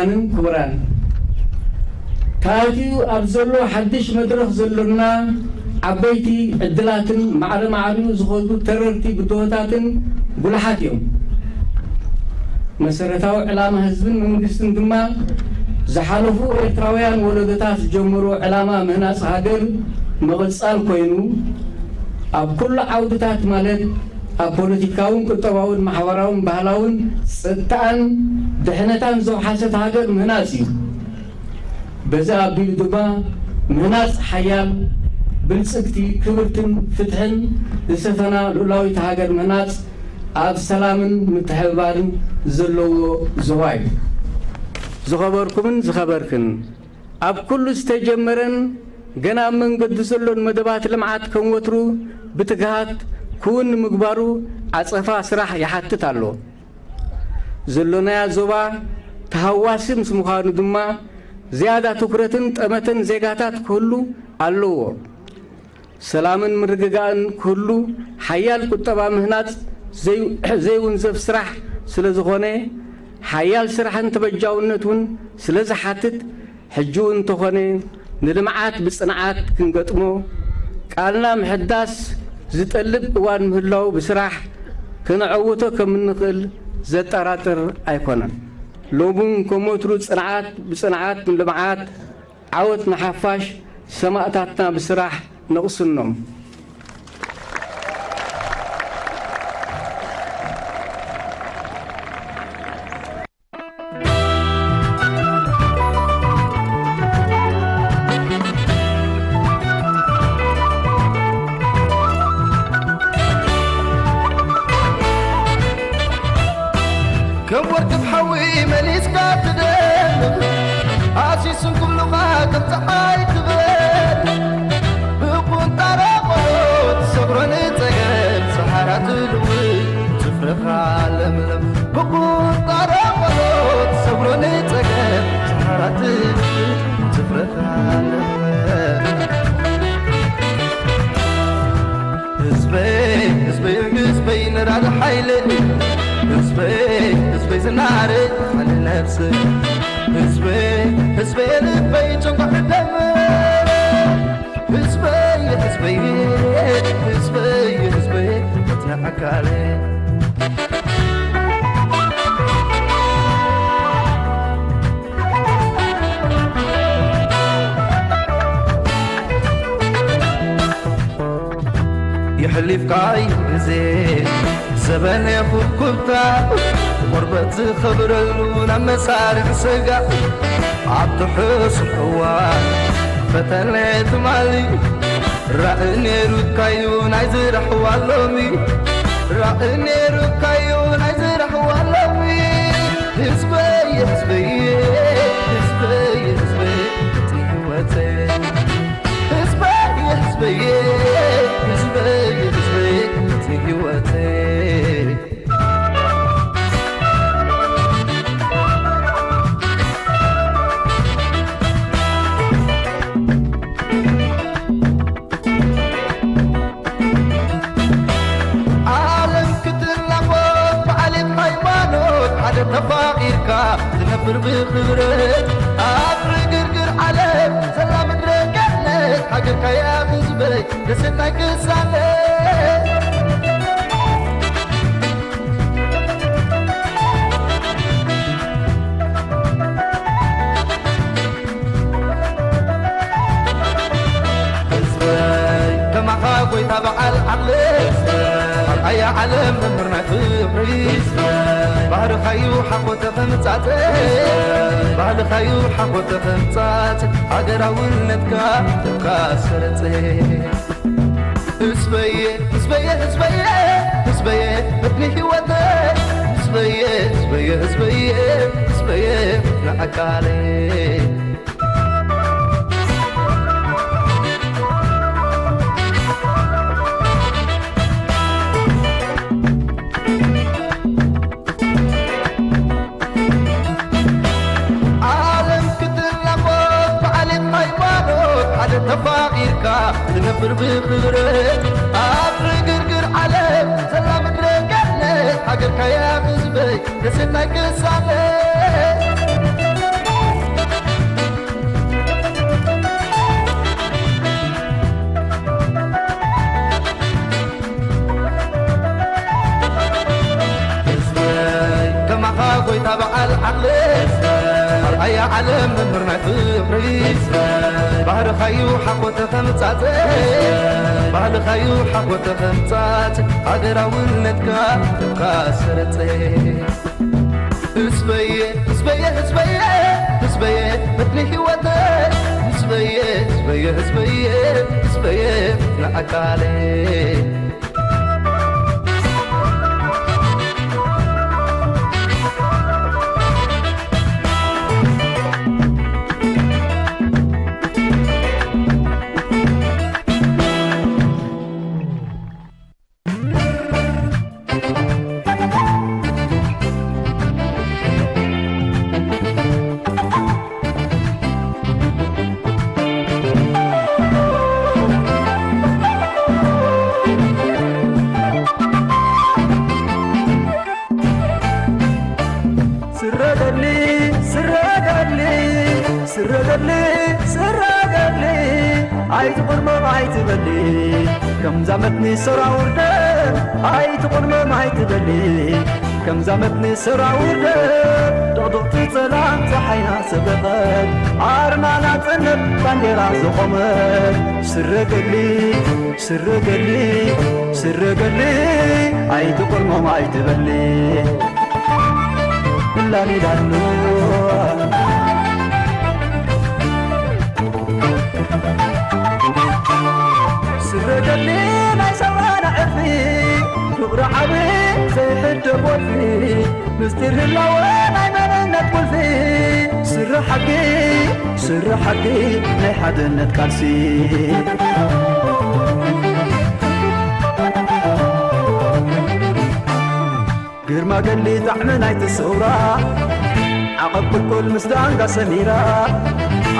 ክቡራን ክቡራን፣ ተኣትዩ ኣብ ዘሎ ሓድሽ መድረኽ ዘሎና ዓበይቲ ዕድላትን ማዕረ ማዕሪኡ ዝኸዱ ተረርቲ ብድሆታትን ጉሉሓት እዮም። መሰረታዊ ዕላማ ህዝብን መንግስትን ድማ ዝሓለፉ ኤርትራውያን ወለዶታት ዝጀመሮ ዕላማ ምህናጽ ሃገር ምቕጻል ኮይኑ፣ ኣብ ኩሉ ዓውድታት ማለት ኣብ ፖለቲካውን ቁጠባውን ማሕበራውን ባህላውን ጸጥታን ድሕነታን ዘውሓሰት ሃገር ምህናጽ እዩ። በዚ ኣቢሉ ድማ ምህናጽ ሓያል፣ ብልጽግቲ፣ ክብርትን ፍትሕን ዝሰፈና ልኡላዊት ሃገር ምህናጽ ኣብ ሰላምን ምትሕብባርን ዘለዎ ዞባ እዩ። ዝኸበርኩምን ዝኸበርክን፣ ኣብ ኩሉ ዝተጀመረን ገና ኣብ መንገዲ ዘሎን መደባት ልምዓት ከም ወትሩ ብትግሃት ክውን ንምግባሩ ዓጸፋ ስራሕ ይሓትት ኣሎ። ዘሎናያ ዞባ ተሃዋሲ ምስ ምዃኑ ድማ ዝያዳ ትኹረትን ጠመተን ዜጋታት ክህሉ ኣለዎ። ሰላምን ምርግጋእን ክህሉ ሓያል ቁጠባ ምህናጽ ዘይ-፣ ዘይውንዘፍ ስራሕ ስለ ዝኾነ፣ ሓያል ስራሕን ተበጃውነት እውን ስለ ዝሓትት፣ ሕጂ እውን እንተኾነ ንልምዓት ብጽንዓት ክንገጥሞ ቃልና ምሕዳስ ዝጠልብ እዋን ምህላው ብስራሕ ክነዐውቶ ከም እንኽእል ዘጠራጥር ኣይኮነን። ሎሚ እውን ከም ወትሩ ጽንዓት ብጽንዓት ንልምዓት፣ ዓወት ንሓፋሽ፣ ሰማእታትና ብስራሕ ነቕስኖም። ከም ወርቂ ሓዊ መሊስካ ትደምቕ፣ ኣሲስን ኩሉኻ ከም ጸሓይ ትበርቕ። ብቁንጣሮ ቆሎ ትሰግሮ ንጸገም፣ ሰሃራ ትልውጥ ጽፍርኻ ለምለም። ብቁንጣሮ ቆሎ ትሰግሮ ንጸገም፣ ሰሃራ ትልውጥ ጽፍርኻ ለምለም። ህዝበይ፣ ህዝበይ፣ ህዝበይ ንራድ ሓይሊ፣ ህዝበይ፣ ህዝበይ ዝናረ ሓይሊ ነፍሲ፣ ህዝበይ፣ ህዝበይ ልበይ ጭንቋሕ ደም፣ ህዝበይ፣ ህዝበይ፣ ህዝበይ፣ ህዝበይ መትንያ ኣካለይ። የሕሊፍካይ ግዜ ዘበነ ኩብኩብታ፣ ቆርበት ዝኸብረሉ ናብ መሳርዕ ስጋ፣ ኣብቲ ሕሱም እዋን ፈተነ ትማሊ፣ ራእ ነይሩካዩ ናይ ዝረሕዋ ሎሚ፣ ራእ ነይሩካዩ ናይ ዝረሕዋ ሎሚ። ህዝበይ፣ ህዝበይ፣ ህዝበይ፣ ህዝበይ፣ ህይወተይ። ህዝበይ፣ ህዝበይ፣ ህዝበይ፣ ህዝበይ፣ ህይወተይ። ዓለም ክትላቦ ብዓሌት ሃይማኖት ሓደ ተፋቒርካ ትነብር ብኽብረት ኣብ ዕግርግር ዓለም ዘላ ምድረ ገነት ሃገርካያ ህዝበይ ደሴት ናይ ቅሳነት። ህዝበይ ከማኻ ጎይታ በዓል ዓቕሊ፣ ኣርኣያ ዓለም መምህር ናይ ፍቕሪ፣ ባህርኻዩ ሓኾተ ከምጻጸ፣ ባህልኻዩ ሓኾተ ከምጻጸ፣ ሃገራውነትካ ተብካ ሰረጸ። ህዝበየ፣ ህዝበየ፣ ህዝበየ፣ ህዝበየ፣ መድኒ ህይወተይ። ህዝበየ፣ ህዝበየ፣ ህዝበየ፣ ህዝበየ፣ ንኣካለይ። ዓለም ክትላቦ ብዓሌት ሃይማኖት ሓደ ተፋቒርካ ትነብር ብኽብረት ኣብ ዕግርግር ዓለም ዘላ ምድረ ገነት ሃገርካያ ህዝበይ ደሴት ናይ ቅሳነት። ዓለም መምህር ናይ ፍቕሪ፣ ባህርኻዩ ሓኾተ ከምጻጽ፣ ባህልኻዩ ሓኾተ ከምጻጽ፣ ሃገራውነትካ እካ ሰረጸ። ህዝበየ፣ ህዝበየ፣ ህዝበየ፣ ህዝበየ፣ መድኒ ህይወተ። ህዝበየ፣ ህዝበየ፣ ህዝበየ፣ ህዝበየ፣ ንኣካለይ። ስረገሊ፣ ስረገሊ፣ ስረገሊ፣ ስረገሊ፣ ኣይትቑርመም ኣይትበሊ፣ ከምዛ መትኒ ሰራውርደ፣ ኣይትቑርመም ኣይትበሊ፣ ከምዛ መትኒ ሰራውርደ፣ ድቕድቕቲ ጸላም ጸሓይና ሰበቐት፣ ኣርማ ናጽነት ባንዴራ ዘቖመት፣ ስረገሊ፣ ስረገሊ፣ ስረገሊ፣ ኣይትቑርመም ኣይትበሊ። ላሊላሉ። ስረገሊ ናይ ሰብኣና ዕርፊ፣ ፍቕሪ ዓቢ ዘይሕደግ ወልፊ፣ ምስጢር ህላወ ናይ መንነት ቁልፊ፣ ስረ ሓቂ፣ ስረ ሓቂ ናይ ሓድነት ቃልሲ። ግርማ ገድሊ ጣዕሚ ናይቲ ሰውራ፣ ዓቐብ ቁልቁል ምስ ዳንጋ ሰሚራ፣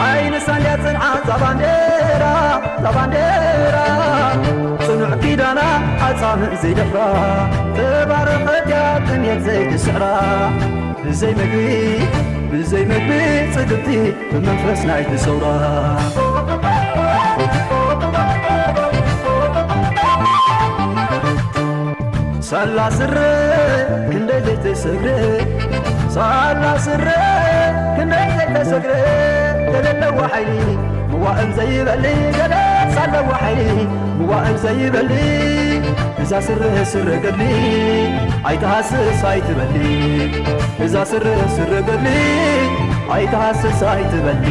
ዓይኒ ሳልያ ጽንዓት እዛ ባንዴራ፣ እዛ ባንዴራ፣ ጽኑዕ ኪዳና ኣጻምእ ዘይደፍራ፣ ተባረኸት እያ ጥሜት ዘይትስዕራ፣ ብዘይ መግቢ፣ ብዘይ መግቢ ጽግብቲ ብመንፈስ ናይቲ ሰውራ። ሳላ ስረ ክንደይ ዘይተሰግረ፣ ሳላ ስረ ክንደይ ዘይተሰግረ፣ ገለ ኣለዋ ሓይሊ ምዋእል ዘይበሊ፣ ገለ ኣለዋ ሓይሊ ምዋእል ዘይበሊ። እዛ ስረ ስረ ገድሊ ኣይትሃስስ ኣይትበሊ፣ እዛ ስረ ስረ ገድሊ ኣይትሃስስ ኣይትበሊ።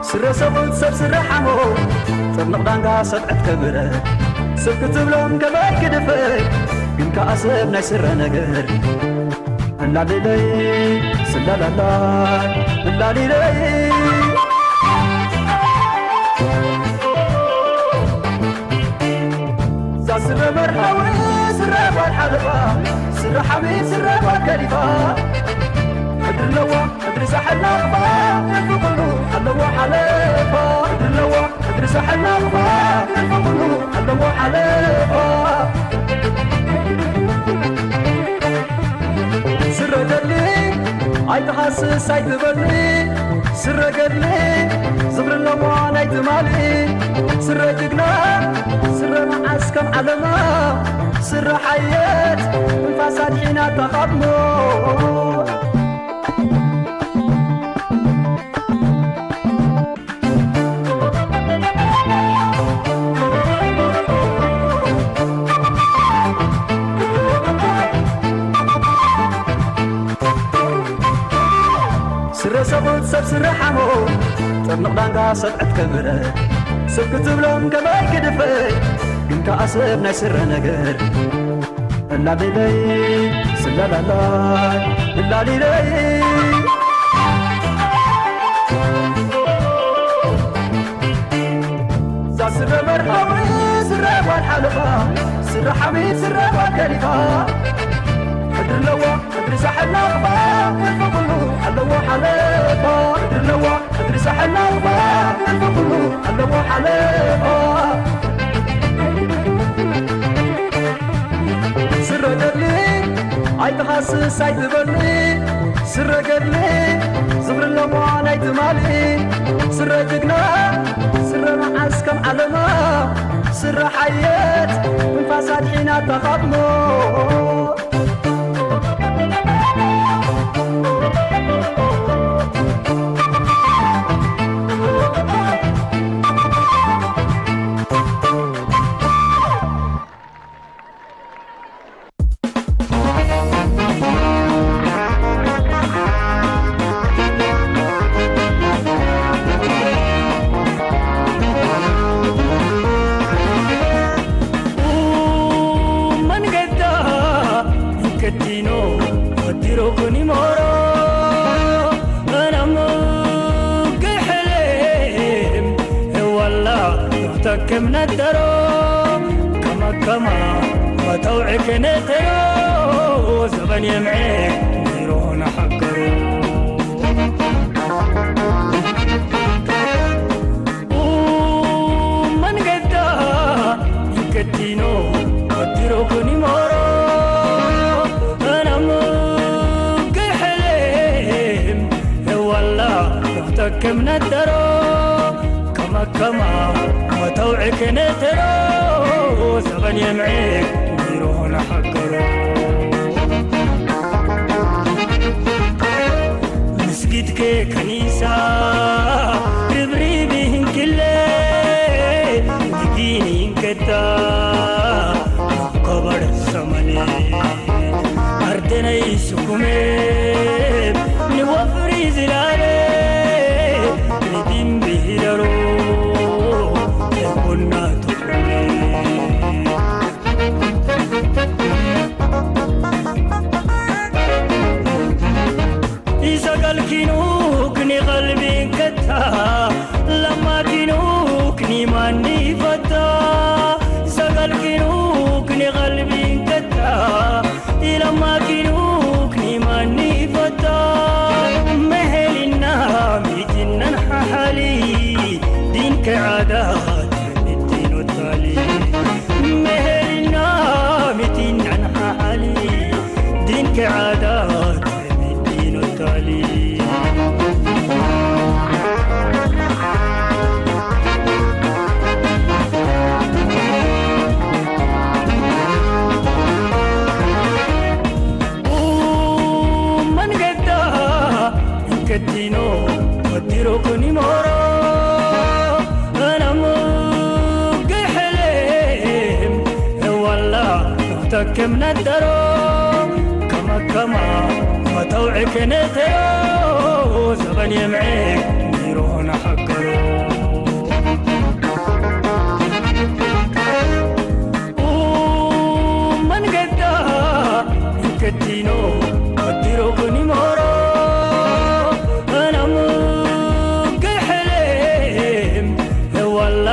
ስረ ሰብኡት ሰብ ስረ ሓሞ፣ ጥርንቕ ዳንጋ ሰብ ዕትከ ብረት፣ ሰብ ክትብሎም ከመይ ክድፈር፣ ግን ከኣ ሰብ ናይ ስረ ነገር። እላሊለይ፣ ስላላላይ፣ እላሊለይ። እዛ ስረ መርሃዊ፣ ስረ ጓል ሓለፋ፣ ስረ ሓሚድ፣ ስረ ጓል ከሊፋ። ሕድሪ ኣለዋ፣ ሕድሪ ሳሕል ናቕፋ፣ ሕልፊ ኩሉ ኣለዎ ሓለፋ። ሕድሪ ኣለዋ፣ ሕድሪ ሳሕል ናቕፋ፣ ሕልፊ ኩሉ ኣለዎ ሓለፋ። ስረ ገድሊ ኣይትሃስስ ኣይትበሊ፣ ስረ ገድሊ ዝኽሪ ኣለዋ ናይ ትማሊ። ስረ ጅግና፣ ስረ መዓስ ከም ዓለማ፣ ስረ ሓየት ትንፋሳ ድሒናታ ካብ ሞት። ስረ ሰብኡት ሰብ ስረ ሓሞ፣ ጥርንቕ ዳንጋ ሰብ ዕትከ ብረት፣ ሰብ ክትብሎም ከመይ ክድፈር፣ ግን ከኣ ሰብ ናይ ስረ ነገር። እላሊለይ፣ ስላላላይ፣ እላሊለይ። እዛ ስረ መርሃዊ፣ ስረ ጓል ሓለፋ፣ ስረ ሓሚድ፣ ስረ ጓል ከሊፋ። ሕድሪ ኣለዋ፣ ሕድሪ ሳሕል ናቕፋ፣ ሕልፊ ኩሉ ኣለዎ ሓለፋ። ሕድሪ ኣለዋ፣ ሕድሪ ሳሕል ናቕፋ፣ ሕልፊ ኩሉ ኣለዎ ሓለፋ። ስረ ገድሊ ኣይትሃስስ ኣይትበሊ፣ ስረ ገድሊ ዝኽሪ ኣለዎ ናይ ትማሊ። ስረ ጅግና፣ ስረ መዓስ ከም ዓለማ። ስረ ሓየት ትንፋስ ኣድሒና ተኻድሞ። መንገዳ ከቲኖ ወዲሮ ኩኒሞሮ ኣናምግሕልም ዋላ ተከም ነደሮ ከመከማ ወተውዕክ ነተሮ ዘበን የምዕክ ኒሮ ነሓገሩ መንገዳ ይከቲኖ ወዲሮ ኩኒሞሮ ኣናምግሕልም ዋላ ተከም ነደሮ ከመከማ ወተውዕክ ነተሮ ዘበን የምዕክ ኒሮ ነሓገሩ ምስጊድከ ከኒሳ ርብሪብ ይህንክለ ንጊኒን ከታ ኮበድ ሰመኔ ኣርደነይ ስኩሜ ንወፍሪ ዝላለ ንዲምቢ ሂደሩ ተኮና ትኩሜ ይሰቀልኪኑ ክኒ ቐልቢ ከታ ለማኪኑ ክኒ ማኒ ፈታ ይሰቀልኪኑ ክኒ ቐልቢ ከታ ኢለማኪኑ ክኒ ማኒ ፈታ መሄሊና ሚቲነን ሓሓሊ ዲንከ ዓዳት ሚቲኖታሊ መሄሊና ሚቲነን ሓሓሊ ዲንከ ዓዳት ሚቲኖታሊ መንገዳ ከቲኖ ወዲሮ ኩኒሞሮ ኣናምግሕልም ዋላ ተከም ነደሮ ከመከማ ወተውዕክ ነተሮ ዘበን የምዕክ ኒሮ ነሓገሩ መንገዳ ከቲኖ ወዲሮ ኩኒሞሮ ኣናምግሕልም ዋላ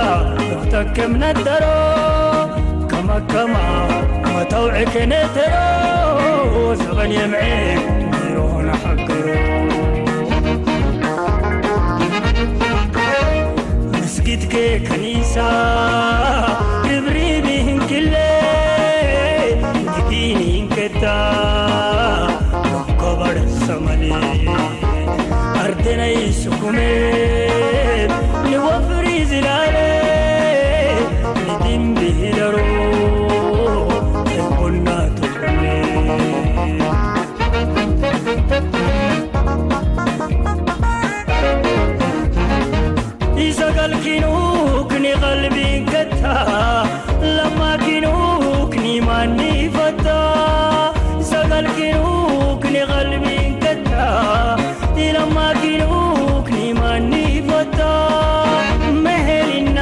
ተከም ነደሮ ከመከማ ወተውዕክ ነተሮ ዘበን የምዕክ ኒሮ ነሓገሩ ምስጊድከ ከኒሳ ርብሪብ ይህንክለ ንዲኒን ከታ ኮበድ ሰመኔ ኣርደነይ ስኩሜ ንወፍሪ ዝላለ ንዲምቢ ሂደሩ ተኮና ትኩሜ ይሰቀልኪኑ ክኒ ቐልቢ ከታ ለማኪኑ ክኒ ማኒ ፈታ ይሰቀልኪኑ ክኒ ቐልቢ ከታ ኢለማኪኑ ክኒ ማኒ ፈታ መሄሊና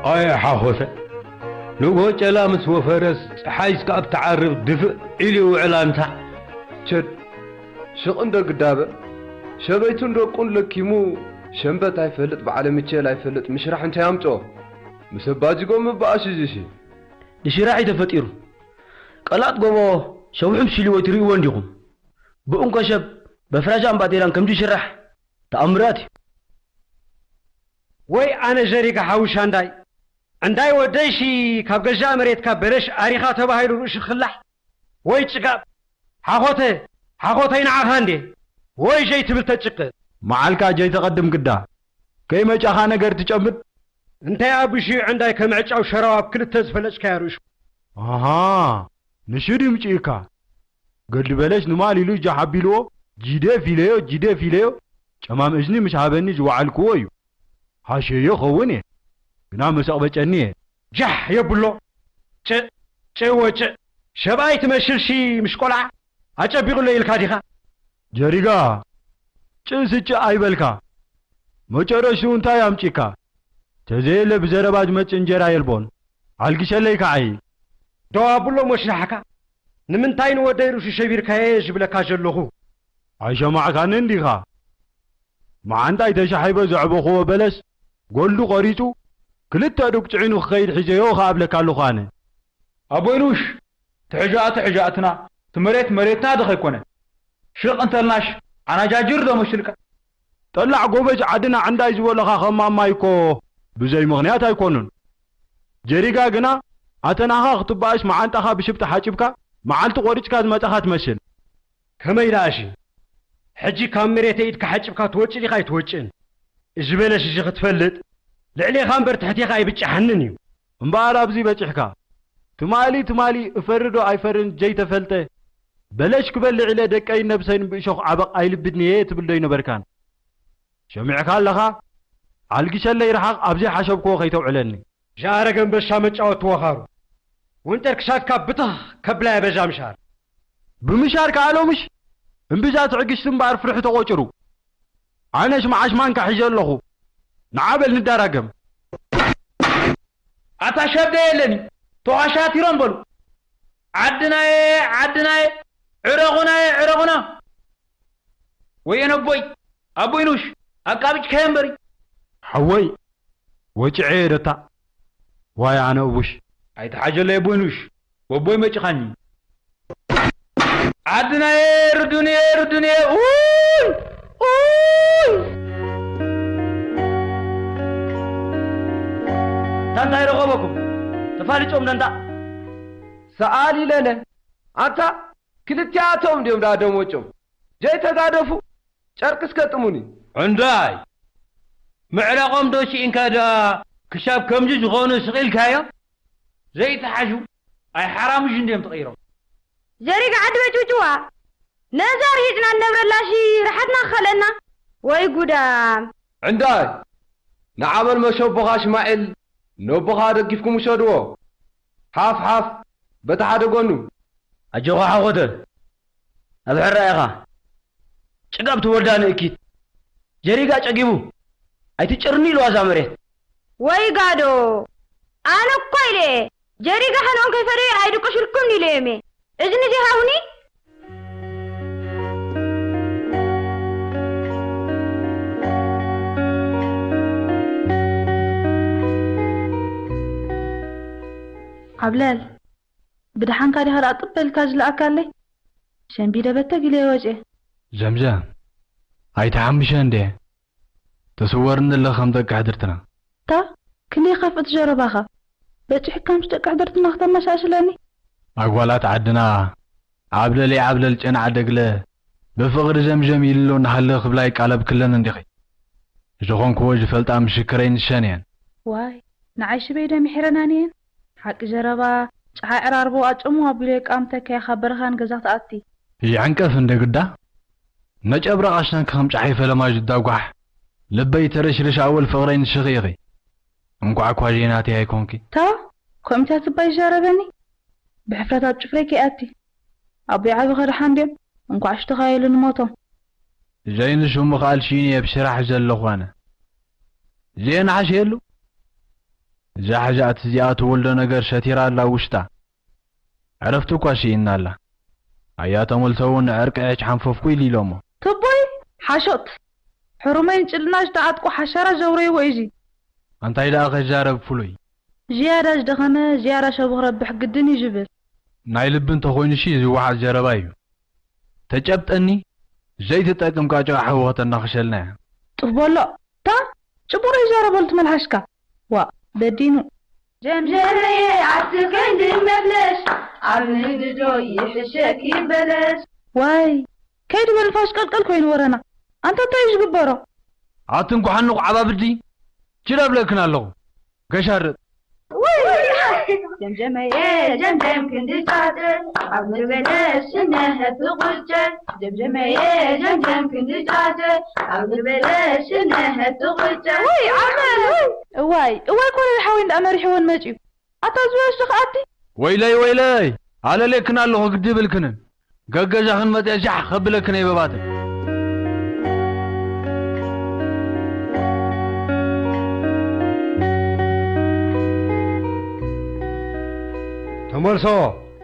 ኣየ ሓኾሰ፣ ንግሆ ጨላ ምስ ወፈረስ፣ ጸሓይ እስካብ ትዓርብ ድፍእ ኢሉ ይውዕል ኣንታ። ቸድ፣ ሽቕ እንዶ ግዳበ፣ ሸበይቱን ደቁን ለኪሙ፣ ሸምበት ኣይፈልጥ፣ በዓለ ምቸል ኣይፈልጥ፣ ምሽራሕ እንታይ ኣምጽኦ? ምስ ኣባጅጎ ምበኣሽ እዚሲ። ንሽራሕ እዩ ተፈጢሩ። ቀላጥ ጎቦ ሸውሑ ብሲሉ ወይ ትርእይዎ እንዲኹም። ብእንኮ ሸብ በፍራሻን ባጤራን ከምዚ ይሽራሕ ተኣምራት እዩ። ወይ ኣነ ጀሪጋ ሓውሻ እንዳይ፣ እንዳይ ወደይሺ ካብ ገዛእ መሬትካ በለሽ ኣሪኻ ተባሂሉ ርእሱ ክላሕ። ወይ ጭጋብ፣ ሓኾተ፣ ሓኾተይ ንዓኻ እንዴ፣ ወይ ጀይ ትብል ተጭቅእ። መዓልካ ጀይ ተቐድም ግዳ፣ ከይመጫኻ ነገር ትጨምድ። እንታይ ኣቢሹ እንዳይ ከምዕጫው ሸራው ኣብ ክልተ ዝፈለጭካዮ ርእሱ። ኣሃ፣ ንሹ ድዩ ምጭእካ? ገድሊ በለሽ ንማል ኢሉ እጃ ሓቢልዎ፣ ጂዴፍ ኢለዮ፣ ጂዴፍ ኢለዮ፣ ጨማም እዝኒ ምስ ሃበኒ ዝወዓልክዎ እዩ። ሃሸዮ ኸውን እየ፣ ግና መሰቕበጨኒ እየ። ጃሕ የብሎ። ጭእ፣ ጭእ ወጭእ። ሸብኣይ ትመስልሲ ምስ ቆልዓ ኣጨቢቑሎ ኢልካ ዲኻ? ጀሪጋ፣ ጭእ ስጭእ ኣይበልካ። መጨረሽትኡ እንታይ ኣምጪካ? ተዘየለ ብዘረባ ዝመጽእ እንጀራ የልቦን። ኣልግሸለይ ከዓይ። ደው ኣብሎ ሞሽላሕካ። ንምንታይ ንወደይ ርእሱ ሸቢርካየ ዝብለካ ዘለኹ? ኣይሰማዕካንን ዲኻ? መዓንጣይ ተሻሒበ ዘዕበኽዎ በለስ ጎልዱ ቆሪጹ፣ ክልተ ዱግ ጽዒኑ ክኸይድ ሒዘዮ ከኣብለካ ኣለኹ ኣነ። ኣቦይ ንኡሽ፣ ትሕዛእ ትሕዛእትና፣ እቲ መሬት መሬትና ዶ ከይኮነ? ሽቕ እንተልናሽ ኣናጃጅር ዶ መሲልካ? ጠላዕ ጎበዝ ዓድና ዕንዳይ ዝበሉኻ ከም ማማይ እኮ ብዘይ ምኽንያት ኣይኮኑን። ጀሪጋ ግና ኣተናኻ ክትበኣስ መዓንጣኻ ብሽብጢ ሓጺብካ መዓልቲ ቆሪጽካ ዝመጻኻ ትመስል። ከመይ ደኣ እሺ? ሕጂ ካብ መሬተይ ኢድካ ሓጺብካ ትወጽእ ዲኻ ኣይትወጽእን? እዚ በለስ እዚ ክትፈልጥ ልዕሌኻ እምበር ትሕቴኻ ኣይብጽሓንን እዩ። እምበኣር ኣብዚ በጺሕካ። ትማሊ ትማሊ እፈሪ ዶ ኣይፈርን ጀይተፈልጠ በለሽ ክበልዕ ኢለ ደቀይን ነብሰይን ብእሾኽ ዓበቕ ኣይልብድን'የ ትብል ዶ ኣይነበርካን? ሰሚዕካ ኣለኻ? ኣልግሸለይ ርሓቕ ኣብ ዘይሓሰብክዎ ከይተውዕለኒ። ዝኣረገ ኣንበሳ መጫወቲ ወኻሩ። ወንጠር ክሳድካ ብትኽ ከብላ እያ በዛ ምሻር። ብምሻር ከኣ ሎምሽ እምብዛ ትዕግስቲ እምበኣር ፍርሒ ተቖጺሩ። ኣነስ መዓሽ ማንካ ሒዘ ኣለኹ። ንዓ በል ንዳራገም። ኣታ ሸብደ የለኒ፣ ተዃሻቲሮም በሉ። ዓድናየ፣ ዓድናየ፣ ዕረቑናየ፣ ዕረቑና። ወየን ኣቦይ፣ ኣቦይ ንኡሽ፣ ኣቃቢጭካዮ እምበሪ። ሓወይ፣ ወጭዐ የደታ። ዋይ ኣነ እቡሽ። ኣይትሓጀለይ ኣቦይ ንኡሽ፣ ወቦይ መጭኻኒ። ዓድናየ፣ ርዱንየ፣ ርዱንየ፣ ኡይ፣ ኡይ። ታንታይ ረኸበኩም? ተፋልጦም ደንታ። ሰኣሊ ለነ። ኣንታ ክልቲኣቶም ድዮም ደኣ ደም ወጮም? ዘይተጋደፉ ጨርቂ እስከ ጥሙኒ። ዕንዳይ፣ ምዕራቖም ዶ ስኢንካ ደኣ ክሳብ ከምዚ ዝኾኑ ስቕ ኢልካዮ? ዘይተሓዙ ኣይሓራምሽ እንድዮም ተቐይሮም። ጀሪጋ ዓዲ በጭብጭዋ። ነዛ ርሂጽና ንነብረላሲ ርሓትና ክኸለና። ወይ ጉዳም። ዕንዳይ፣ ንዓበል መሸቦኻ ሽማዒል ነቦኻ ደጊፍኩም ውሰድዎ። ሓፍ ሓፍ በቲ ሓደ ጎኑ። ኣጆኻ ሓኾተ፣ ኣብ ሕራ ኢኻ። ጭጋብ ትወልዳ ንእኪት። ጀሪጋ ጨጊቡ። ኣይትጭርኒ ኢልዋ እዛ መሬት። ወይ ጋዶ። ኣነ እኮ ኢለ። ጀሪጋ ሕኖም ከይፈደየ ኣይድቅሽልኩምን ኢለዮም እየ። እዝኒ ዘይሃቡኒ። ዓብለል፣ ብደሓንካ ዲኻ ደኣ ጥብ ኢልካ ዝለኣካለይ? ሸምቢደ በተግ ኢለ ወጽየ። ዘምዘም፣ ኣይትሓምሸ እንዴ? ተስወርኒ ኣለኻ ከም ደቂ ሕድርትና። ታ፣ ክንደይ ይኸፍእ እቲ ዘረባኻ? በጺሑካ ምስ ደቂ ሕድርትና ክተመሳስለኒ? ኣጓላት ዓድና፣ ዓብለል ይዓብለል ጨና ዓደግለ፣ ብፍቕሪ ዘምዘም ኢልሎ እናሃለ ክብላ ይቃለብክለን እንዲኺ። ዝኾንክዎ ዝፈልጣ ምስክረይ ንሰን እየን። ዋይ፣ ንዓይ ሽበይ ዶ ምሒረናኒ እየን? ሓቂ ዘረባ፣ ጸሓይ ዕራርቦ ኣጨሙ ኣቢሉ የቃምተካ ኢኻ በረኻ ንገዛ ትኣቲ። ይዕንቀፍ እንደ ግዳ፣ ነጨብራቕ ኣሽናንኪ ከም ጸሓይ ፈለማ ዝዳጓሕ፣ ልበይ ተረሽርሽ ኣወል ፍቕረይ ንስኺ ኢኺ። እንኳዕ እኳ ዜናተይ ኣይኮንኪ። ታ፣ ከምታ ትባይ ይዛረበኒ? ብሕፍረት ኣብ ጭፍረይ ከይኣቲ። ኣቦይ ዓቢ ከድሓን ድዮም? እንኳዕ ሽትኻ የሉ ንሞቶም። ዘይንሱ ምኽኣል ሽይን እየ ብስራሕ ዘለኹ ኣነ። ዜና ሓሽየሉ? እዛ ሓሻት እዚኣ ትወልዶ ነገር ሸቲራ ኣላ ውሽጣ። ዕረፍቲ እኳ ሽይና ኣላ። ኣያ ተመልሰ እውን ዕርቂ ሕጭ ሓንፈፍኩ ኢሉ ኢሎሞ። ትቦይ ሓሾት። ሕሩመይ እንጭልና ዝተዓጥቁ ሓሸራ ዘውረይዎ እዩ እዚ። ኣንታይ ደኣ ከዛረብ ፍሉይ። ዝያዳ ዝደኸመ ዝያዳ ሸቡ ክረብሕ ግድን እዩ ዝብል። ናይ ልቢ እንተኾይኑሲ ዝወሓጥ ዘረባ እዩ። ተጨብጠኒ ዘይትጠቅም ቃጫ ሓዊ ከተናኽሸልና እያ። ጡፍ በሎ። እታ ጽቡቕ ዘይዛረበሉ ትመልሓስካ። ዋእ በዲኑ። ጀምጀመየ ኣብቲ ክንዲ መብለሽ ኣብ ንግዶ ይሕሸኪ በለሽ። ዋይ ከይዲ በል ንፋስ ቀልቀል ኮይኑ ወረና። ኣንታ እንታይ እዩ ዝግበሮ? ኣቲ እንኳሓንቑ ዓባብዲ ችዳ ብለክን ኣለኹ። ገሻርጥ። ጀምጀመየ ጀምጀም ክንዲ ጫጭ ኣብ ምግበለሽ እነሀት ቁጨ። ጀምጀመየ ጀምጀም ክንዲ ጫጭ ኣብ ምግበለሽ እነሀት ቁጨ። ወይ ዓመል ወይ። እዋይ እዋይ ኮነ ሓወይ እንዳመሪሕወን መጽዩ። ኣታ ዝወስድ ከኣቲ። ወይለይ ወይለይ ኣለሌክን ኣለኹ ግዲ ብልክንን። ገገዛኽን መጽአ ሻሕ ከብለክን ኣይበባትን። ተመልሶ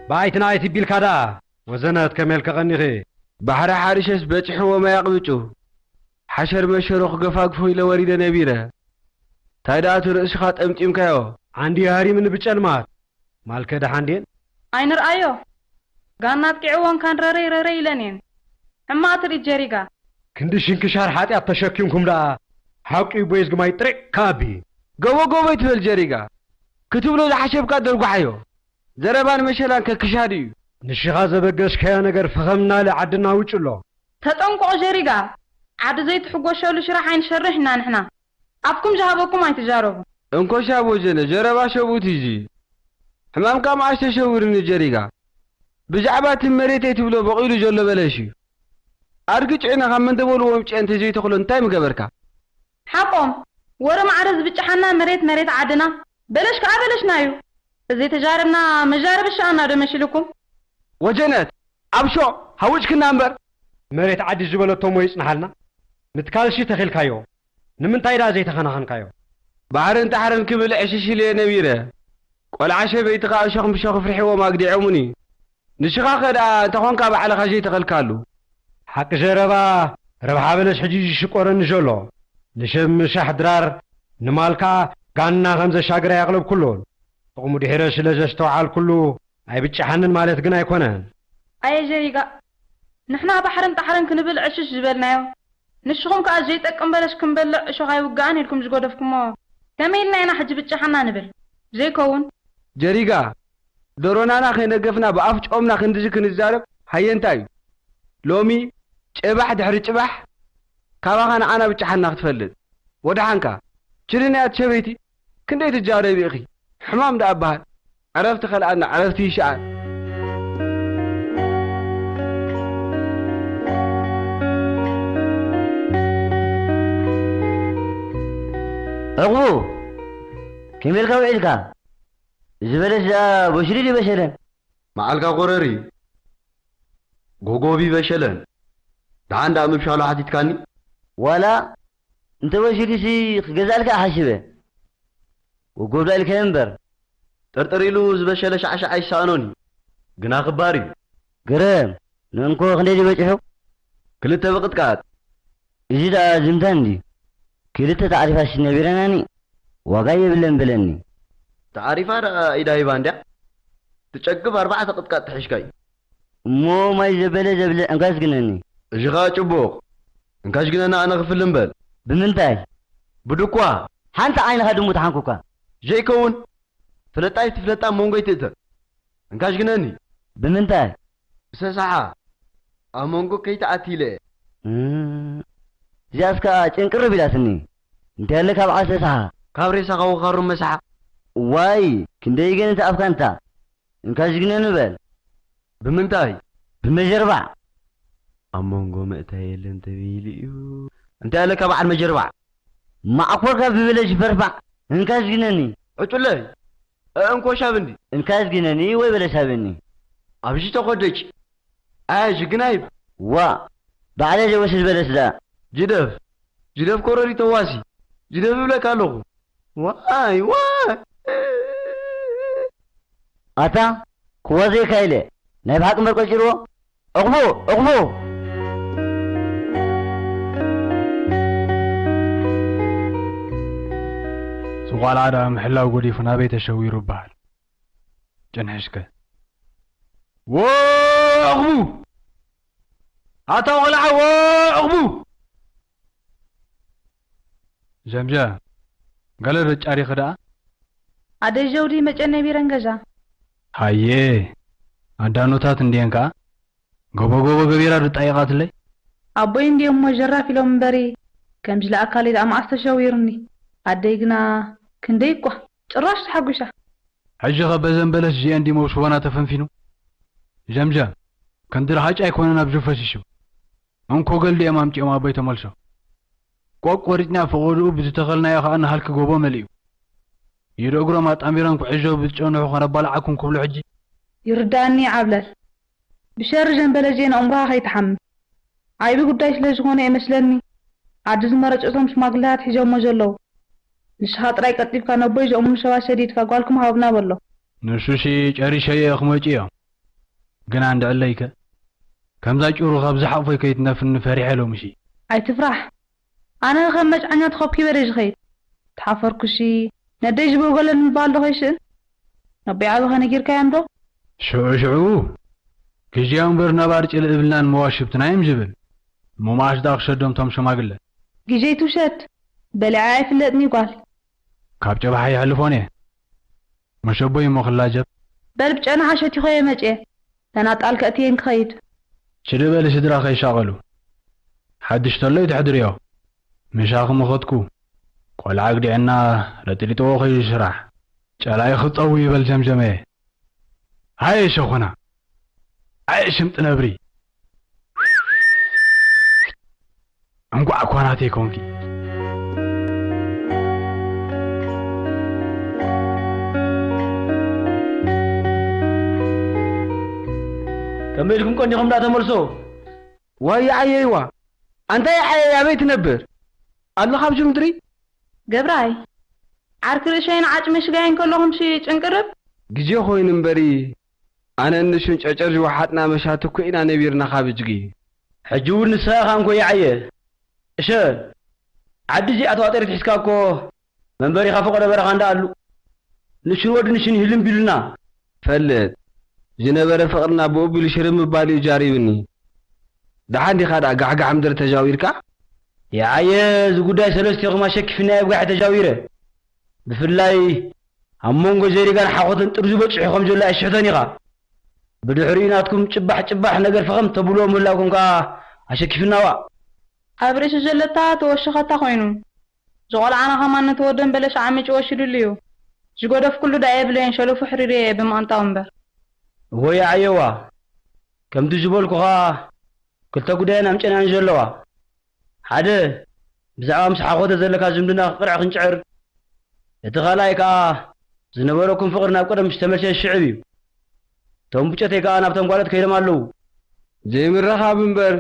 ብኣይትና ኣይትቢልካ ደኣ። ወዘነት ከመይ ኢልካ ቀኒኺ? ባሕሪ ሓሪሸስ በጺሕዎ ማይ ኣቕብጩ። ሓሸር መሸሮ ክገፋግፎ ኢለ ወሪደ ነቢረ። ታይ ደኣ እቲ ርእስኻ ጠምጢምካዮ? ዓንዲ ሃሪምኒ ብጨልማት። ማልከ ደሓን ድየን? ኣይንርኣዮ። ጋና ኣጥቂዕወን ካን ረረይ ረረይ ኢለን እየን። ሕማቕ ትርኢት ጀሪጋ። ክንዲ ሽንክሻር ሓጢኣት ተሸኪምኩም ደኣ ሓቂ ቦይዝ ግማይ ጥሪቕካ ኣቢ። ጎቦ ጎቦ ይትበል ጀሪጋ። ክትብሎ ዝሓሸብካ ደርጓሓዮ። ዘረባን መሸላን ከክሻድ እዩ። ንሽኻ ዘበገስካዮ ነገር ፈኸም እናለ ዓድና ውጭ ኣሎ። ተጠንቀቑ ጀሪጋ። ዓዲ ዘይትሕጎሸሉ ሽራሕ ኣይንሸርሕ ኢና ንሕና። ኣፍኩም ዝሃበኩም ኣይትዛረቡ። እንኮ ሻቦ ጀነ፣ ዘረባ ሸቡት እዩ እዚ። ሕማምካ መዓስ ተሸዊሩኒ ጀሪጋ። ብዛዕባ እቲ መሬተይ ትብሎ በቒሉ ዘሎ በለሽ እዩ። ኣድጊ ጭዕነ ካብ መን ተበልዎ ምጭ እንተዘይተኽሎ እንታይ ምገበርካ? ሓቆም፣ ወረ ማዕረ ዝብጫሓና መሬት መሬት ዓድና፣ በለሽ ከኣ በለሽና እዩ። ተዘይተዛረብና መዛረቢ ሸኣና ዶ መሲልኩም? ወጀነት፣ ኣብ ሾቕ ሃዊጭክና እምበር። መሬት ዓዲ ዝበለቶ እሞ ይጽንሓልና። ምትካልሲ ተኺልካዮ፣ ንምንታይ ደኣ ዘይተኸናኸንካዮ? ባሕርን ጣሕርን ክብል ዕሽሽ ኢለ ነቢረ። ቆልዓ ሸበይቲ ኸኣ እሾኽ ምሾኽ ፍርሒዎም ኣግዲዖሙኒ። ንሽኻኸ ደኣ እንተኾንካ ባዕልኻ ዘይተኸልካሉ። ሓቂ ዘረባ፣ ረብሓ በለስ ሕጂ ዝሽቆረኒ ዘሎ። ንሸብ ምሻሕ ድራር፣ ንማል ከኣ ጋና ከም ዘሻግር ኣየቕለብኩሉን። ጥቕሙ ድሒረ ስለ ዘስተውዓልኩሉ ኣይብጨሓንን ማለት ግን ኣይኮነን። ኣየ ጀሪጋ፣ ንሕና ባሕርን ጣሕርን ክንብል ዕሽሽ ዝበልናዮ፣ ንስኹም ከኣ ዘይጠቅም በለስ ክንበልዕ እሾኽ ኣይውግኣን ኢልኩም ዝገደፍኩሞ፣ ከመይ ኢልና ኢና ሕጂ ብጨሓና ንብል? ዘይከውን። ጀሪጋ፣ ደሮናና ከይነገፍና ብኣፍ ጨኦምና ክንድዚ ክንዛረብ ሃየንታ እዩ። ሎሚ ጨባሕ ድሕሪ ጭባሕ ካባኻ ንዓና ብጨሓና ክትፈልጥ። ወደሓንካ፣ ችድን እያ እቲ ሸበይቲ፣ ክንደይ ትጃረቢ ኢኺ? ሕማም ደኣ በሃል። ዕረፍቲ ከልኣና፣ ዕረፍቲ ይሽኣን። ዕቑቡ፣ ከመይ ኢልካ ውዒልካ? እዚ በለስ ደኣ በሽሉ ድዩ በሸለን? መዓልካ ቆረሪ፣ ጎጎቢ በሸለን። ደሓን ደኣ ምብሻሉ ሓቲትካኒ? ዋላ እንተ በሽሉሲ ክገዛእልካ ሓሲበ። ጎጎብ ዳኣ ኢልካዮ እምበር። ጥርጥር ኢሉ ዝበሸለ ሻዕሻዕ ኣይሰኣኖን እዩ። ግና ክባር እዩ። ግርም፣ ንእንኮ ክንደይ ድዩ በጺሑ? ክልተ ብቕጥቃጥ። እዚ ደኣ ዝምታ እንድዩ። ክልተ ተዓሪፋሲ ነቢረናኒ፣ ዋጋ የብለን በለኒ። ተዓሪፋ ደኣ ኢዳ ሂባ እንድያ። ትጨግብ ኣርባዕተ ቅጥቃጥ ትሕሽካ እዩ። እሞ ማይ ዘበለ ዘብለ እንካስ ግነኒ። እዚ ኸኣ ጽቡቕ። እንካሽ ግነና ኣነ ክፍል እምበል። ብምንታይ? ብድኳ። ሓንቲ ዓይንኻ ድሙ ተሓንኩካ። ዘይከውን። ፍለጣይ ትፍለጣ ኣብ መንጎይ ትእተ። እንካሽ ግነኒ። ብምንታይ? ብሰሳሓ። ኣብ መንጎ ከይትኣቲ ኢለ እየ። እም፣ እዚኣስ ከኣ ጭንቅር ቢላትኒ። እንታይ ኣለካ በዓል ሰሳሓ? ካብ ሬሳኻ ወኻሩ መሳሓ። ዋይ፣ ክንደይ ግን እቲ ኣፍካ እንታ። እንካሽ ግነኒ በል። ብምንታይ? ብመጀርባዕ። ኣብ መንጎ መእተያ የለን ተባሂሉ እዩ። እንታይ ኣለካ በዓል መጀርባዕ? ማዕኮርካ ብበለሽ ፈርፋዕ። እንካሽ ግነኒ። ዕጩለይ። እንኮ ሻብኒ። እንካሽ ግነኒ ወይ በለሽ ሃበኒ። ኣብዚ ተኾደጭ። ኣያ ጅግና ይብ። ዋ፣ ባዕለ ዘይወስድ በለስ ደኣ። ጅደፍ። ጅደፍ ኮረሪ ተዋሲ። ጅደፍ እብለካ ኣለኹ። ዋይ፣ ዋይ። ኣታ ክዋዘየካ ኢለ ናይ ብሓቂ እምበር ቀጭርዎ። ዕቕቡ! ዕቕቡ! ስቆልዓ ደኣ ምሕላው ጎዲፉ ናበይ ተሸዊሩ እበሃል። ጨንሕሽከ። ወ ዕቕቡ! ኣታ ቆልዓ ወ ዕቕቡ! ጀምጀ፣ ገለ ዶ ጫሪኺ ደኣ? ኣደይ ጀውዲ መጨ ነቢረን ገዛ። ሃየ፣ ኣዳኖታት እንድየን ከኣ። ጎቦ ጎቦ ገቢራ ዶ ጣይቓትለይ? ኣቦይ እንድዮም እሞ ጀራፍ ኢሎም እምበሪ ከምዚ ለኣካለይ ደኣ መኣስ ተሸዊሩኒ። ኣደይ ግና ክንደይ እኳ ጭራሽ ተሓጒሳ። ሕጂ ኸ በዘን በለስ እዚኤን ድዩ መውስቦና ተፈንፊኑ? ጀምጀም፣ ከም ድርሃጭ ኣይኮነን ኣብ ጁ ፈሲሱ። እንኮ ገልዲኦም ኣምጺኦም ኣቦይ ተመልሶ። ቆቅ ቆሪጽና ፈቐድኡ ብዝተኸልናዮ ኸኣ ንሃልኪ ጎቦ መሊኡ። ኢድ እግሮም ኣጣሚሮም ክዕዘቡ ብዝጨንሑ ከነባልዓኩም ክብሉ ሕጂ። ይርድኣኒ ዓብለል። ብሸሪ ዘንበለ እዚኤን ኣእምሮኻ ከይትሓምም። ዓይቢ ጉዳይ ስለ ዝኾነ እየ መስለኒ ዓዲ ዝመረጹ እቶም ሽማግለታት ሒዞሞ ዘለዉ። ንስኻ ጥራይ ቀልጢፍካ ነቦይ ዝእምኑ ሰባት ሰዲድካ ጓልኩም ሃብና በሎ። ንሱሲ ጨሪሸዮ እየ ክመጹ እዮም። ግና እንድዕለይከ ከምዛ ጭሩ ካብ ዝሓቕፎይ ከይትነፍኒ ፈሪሐ ሎምሲ። ኣይትፍራሕ ኣነ ከም መጫኛ ተኾብኪበ ድየ ዝኸይድ? ተሓፈርኩሲ ነደይ ዝበውገለኒ ምባል ዶ ከይስእን? ነቦይ ዓቢኻ ነጊርካዮም ዶ? ሽዑ ሽዑ ግዜኡ እምበር ነባር ጭልእ እብልናን መዋሽብትና እዮም ዝብል። እሞ መኣስ ደኣ ክሰዶም እቶም ሽማግለ? ግዜ ይትውሰድ በሊዐ ኣይፍለጥን እዩ ጓል። ካብ ጨብሓ የሕልፎን እየ። መሸቦይ እሞ ክላጀብ። በል ብጨናሓ ሸቲኾዮ መጽየ። ተናጣል ከእትየን ክኸይድ። ችዲ በሊ ስድራ ከይሻቐሉ። ሓድሽ ተሎ እዩ ተሕድርዮ። ምሻኺ ምኸድኩ። ቆልዓ ኣግዲዕና ለጥሊጥዎ ከይዱ ስራሕ። ጨላኢ ክጸዊ ይበል ጀምጀመየ። ሃየ ሸኾና። ኣየ ሽምጢ ነብሪ። እንኳዕ እኳ ናተይ ኮንኪ። ከመይ ኢልኩም ቀኒኹም ደኣ ተመልሶ? ዋይ ይዓየይዋ ኣንታ ይዓየይ ኣበይ ትነብር ኣለኻ ኣብዚ ምድሪ? ገብራይ ዓርኪ ርእሸይን ዓጭመ ሽጋይን ከለኹምሲ ጭንቅርብ። ግዜ ኮይኑ እምበሪ ኣነን ንሹን ጨጨር ዝወሓጥና መሻትኮ ኢና ነቢርና ካብ እጅጊ። ሕጂ እውን ንስኻ ኢኻ እንኮ ይዓየ። እሸ ዓዲ እዚኣ ተዋጠሪት ሒዝካ እኮ መንበሪኻ ፈቐዶ በረኻ እንዳ ኣሉ ንሽን ወዲ ንሽን ህልም ቢሉና። ፈልጥ ዝነበረ ፍቕርና ብኡ ቢሉ ሽርም ምባል እዩ ጃሪብኒ። ደሓን ዲኻ ደኣ ጋሕጋሕ ምድሪ ተጃዊርካ? ይዓየ እዚ ጉዳይ ሰለስቲኹም ኣሸኪፍናዮ ብጋሒ ተጃዊረ። ብፍላይ ኣብ መንጎ ጀሪጋን ሓኾተን ጥርዙ በጺሑ ከም ዘሎ ኣይስሕቶን ኢኻ። ብድሕሪኡ ናትኩም ጭባሕ ጭባሕ ነገር ፈኸም ተብልዎ ምህላውኩም ከኣ ኣሸኪፍና ዋእ። ኣብ ርእሲ ዘለታ ተወሸኸታ ኮይኑ። ዝቖልዓና ኸማን ነቲ ወደን በለስ ዓሚጩ ወሲዱሉ እዩ። ዝገደፍኩሉ ደኣ የብለይን ሸለፉ ኣሕሪረዮ እየ ብምቕንጣው እምበር። እወ ይዓየዋ። ከምቲ ዝበልኩኻ ክልተ ጉዳየን ኣምጨናን ዘለዋ። ሓደ ብዛዕባ ምስ ሓኾተ ዘለካ ዝምድና ክቕርዕ ክንጭዕር፣ እቲ ካልኣይ ከኣ ዝነበረኩም ፍቕሪ ናብ ቀደም ምስ ተመልሰ ዝስዕብ እዩ። እቶም ብጨተይ ከኣ ናብተን ጓሎት ከይዶም ኣለዉ። ዘይምርኻብ እምበር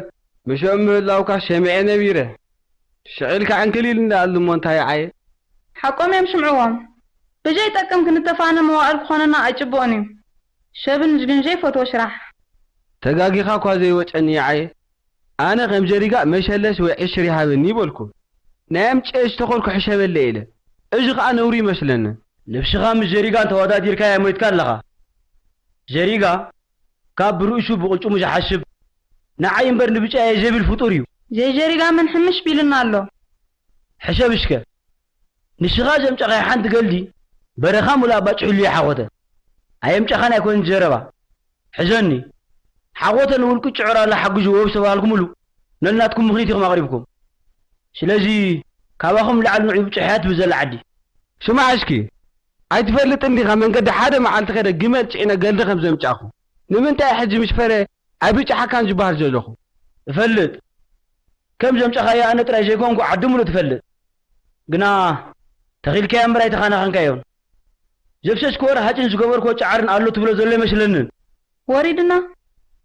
ምሸኦም ምህላውካ ሰሚዐ ነቢረ። ሽቕ ኢልካ ዕንክሊል እንዳኣሉ እሞ እንታይ ይዓየ? ሓቆም እዮም ሽምዕዎም። ብዘይጠቅም ክንተፋነ መዋእል ክኾነና ኣይጭቡእን እዩ። ሸብን ግን ዘይፈትዎ ሽራሕ። ተጋጊኻ እኳ ዘይወጨኒ ይዓየ። ኣነ ከም ጀሪጋ መሸለስ ወይ ዕሽር ይሃበኒ በልኩ። ናይ ኣምጨ ዝተኸልኩ ሕሸበለ ኢለ። እዚ ኸኣ ነውሪ ይመስለኒ። ንብስኻ ምስ ጀሪጋን ተወዳዲርካያ ሞይትካ ኣለኻ። ጀሪጋ ካብ ብርእሱ ብቕልጭሙ ዝሓስብ ንዓይ እምበር ንብጫየ ዘይብል ፍጡር እዩ። ዘይጀሪጋ መን ሕምሽ ቢልና ኣሎ። ሕሸብሽከ ንስኻ ዘምጨኻያ ሓንቲ ገልዲ በረኻ ሙሉእ ኣባጭሕሉ ይሓኾተ ኣየምጨኻን ኣይኮንን ዘረባ ሕዘኒ ሓኾተ ንውልቂ ጭዕራላ ሓግዝዎ ዝተባሃልኩምሉ ነናትኩም ምኽኒት ኢኹም ኣቕሪብኩም ስለዚ ካባኹም ላዕሊ ንዑ ብጭሕያት ብዘላ ዓዲ ስማዕ እስኪ ኣይትፈልጥን ዲኻ መንገዲ ሓደ መዓልቲ ከደ ግመል ጭዒነ ገልዲ ከም ዘምጫኹ ንምንታይ ሕጂ ምስ ፈረ ኣይብጭሓካን ዝበሃል ዘለኹ እፈልጥ ከም ዘምጻኻዮ ኣነ ጥራይ ዘይኮንኩ ዓዲ ሙሉእ ትፈልጥ። ግና ተኺልካዮ እምበር ኣይተኻናኸንካዮን። ዘፍሰስክዎ ረሃጽን ዝገበርክዎ ጻዕርን ኣሎ ትብሎ ዘሎ ኣይመስለንን። ወሪድና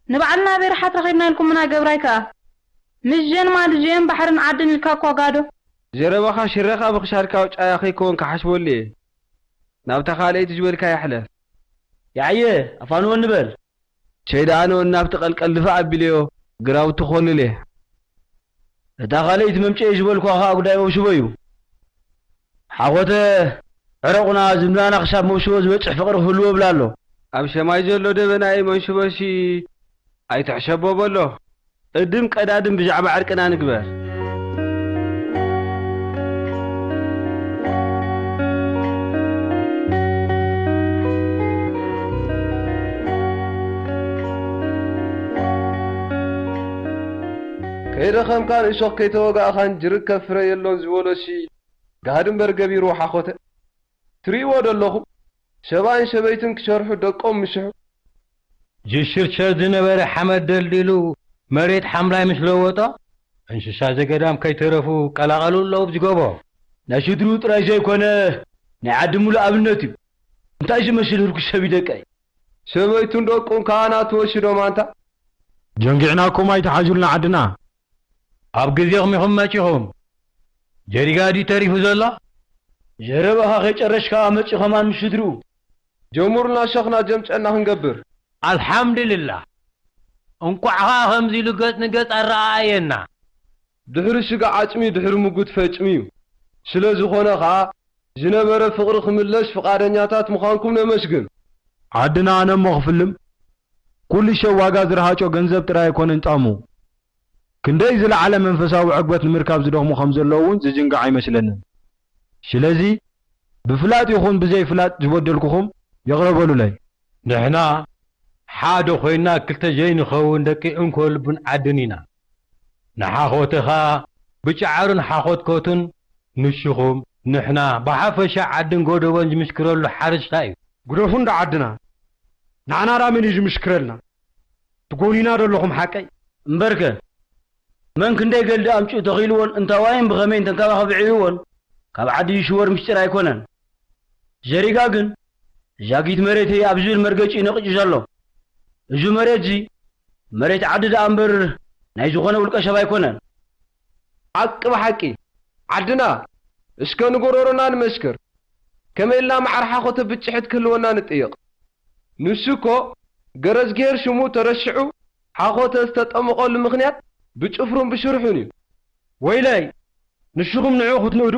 ንባዕልና ኣበይ ረሓት ረኺብና ኢልኩምና ገብራይ ከኣ ምስ ጀን ማልጅየን ባሕርን ዓድን ኢልካ እኳ ጋዶ። ዘረባኻ ሽረኻ ብኽሻድካ ኣውጻያ ከይከውን ክሓስበሉ እየ። ናብታ ካልኣይቲ ዝበልካያ ሕለፍ። ያየ ኣፋንወኒ በል። ቸይዳ ኣነ እውን ናብቲ ቀልቀል ድፋእ ኣቢለዮ ግራውቲ ኮልል እየ። እታ ካልኣይቲ መምጨ ዝበልኳ ኸኣ ጉዳይ መውሽቦ እዩ። ሓኾተ ዕረቑና ዝምድናና ክሳብ መውሽቦ ዝበጽሕ ፍቕሪ ክህልዎ እብላ ኣሎ። ኣብ ሰማይ ዘሎ ደበና እዩ መንሽቦሲ ኣይትሕሸቦ በሎ። ቅድም ቀዳድም ብዛዕባ ዕርቅና ንግበር። ከይደኸምካን እሾኽ ከይተወጋእኻን ዝርከብ ፍረ የሎን ዝበሎሲ ጋህዲ እምበር ገቢሩ ሓኾተ። ትርእይዎ ዶ ኣለኹም? ሰብኣይን ሰበይትን ክሰርሑ ደቆም ምሽሑ። ዝሽርሸር ዝነበረ ሓመድ ደልዲሉ መሬት ሓምላይ ምስ ለወጦ፣ እንስሳ ዘገዳም ከይተረፉ ቀላቐሉ ኣለዉ ኣብዚ ጎቦ። ናይ ስድርኡ ጥራይ ዘይኮነ ናይ ዓዲ ሙሉእ ኣብነት እዩ። እንታይ ዝመስል ህርኩስ ሰብ እዩ ደቀይ። ሰበይቱን ደቁን ከኣ ናቱ ወሲዶም ኣንታ። ጀንጊዕናኩም ኣይትሓዙልና ዓድና። ኣብ ግዜኹም ኢኹም መጺኹም። ጀሪጋ ድዩ ተሪፉ ዘሎ? ዘረባኻ ከይጨረሽካ መጺ ከማን ምስ ስድርኡ። ጀምሩልና ሸኽና ጀምጨና ክንገብር። ኣልሓምድልላህ። እንቋዕ ኸኣ ከምዚ ኢሉ ገጽ ንገጽ ኣረኣኣየና። ድሕሪ ስጋ ዓጽሚ ድሕሪ ምጉት ፈጭሚ እዩ። ስለ ዝኾነ ኸኣ ዝነበረ ፍቕሪ ክምለስ ፍቓደኛታት ምዃንኩም ነመስግን። ዓድና ኣነ እሞ ክፍልም። ኩሉ ሸው ዋጋ ዝረሃጮ ገንዘብ ጥራይ ኣይኮነን ጻሙ። ክንደይ ዝለዓለ መንፈሳዊ ዕግበት ንምርካብ ዝደኽሙ ከም ዘለዉ እውን ዝዝንጋዕ ኣይመስለንን። ስለዚ ብፍላጥ ይኹን ብዘይፍላጥ ዝበደልኩኹም ይቕረ በሉለይ። ንሕና ሓደ ኮይና ክልተ ዘይንኸውን ደቂ እንኮ ልብን ዓድን ኢና። ንሓኾትኻ ብጫዕሩን ሓኾትኮቱን ንስኹም ንሕና ብሓፈሻ ዓድን ጎደቦን ዝምስክረሉ ሓረስታይ እዩ። ግደፉ እንዳ ዓድና። ንዓና ዳ መን እዩ ዝምስክረልና? ትጎኑና ዶ ኣለኹም ሓቀይ? እምበርከ መን ክንደይ ገልዲ ኣምጺኡ ተኺልዎን እንታዋይን ብኸመይን ተንከባኸቢ ዕብይዎን ካብ ዓዲ ይሽወር ምስጢር ኣይኮነን። ጀሪጋ ግን ዛጊት መሬተይ ኣብ ዝብል መርገጺ እዩ ነቒጹ ዘሎ። እዚ መሬትዚ መሬት ዓዲ ደኣ እምበር ናይ ዝኾነ ውልቀ ሰብ ኣይኮነን። ሓቂ ብሓቂ ዓድና እስከ ንጎረሮና ንመስክር። ከመይ ኢልና ማዕረ ሓኾተ ብጭሕት ክህልወና ንጥይቕ። ንሱ እኮ ገረዝግሄር ሽሙ ተረሲዑ ሓኾተ ዝተጠመቐሉ ምኽንያት ብጭፍሩን ብሽርሑን እዩ። ወይለይ ንስኹም ንዕኡ ክትንእዱ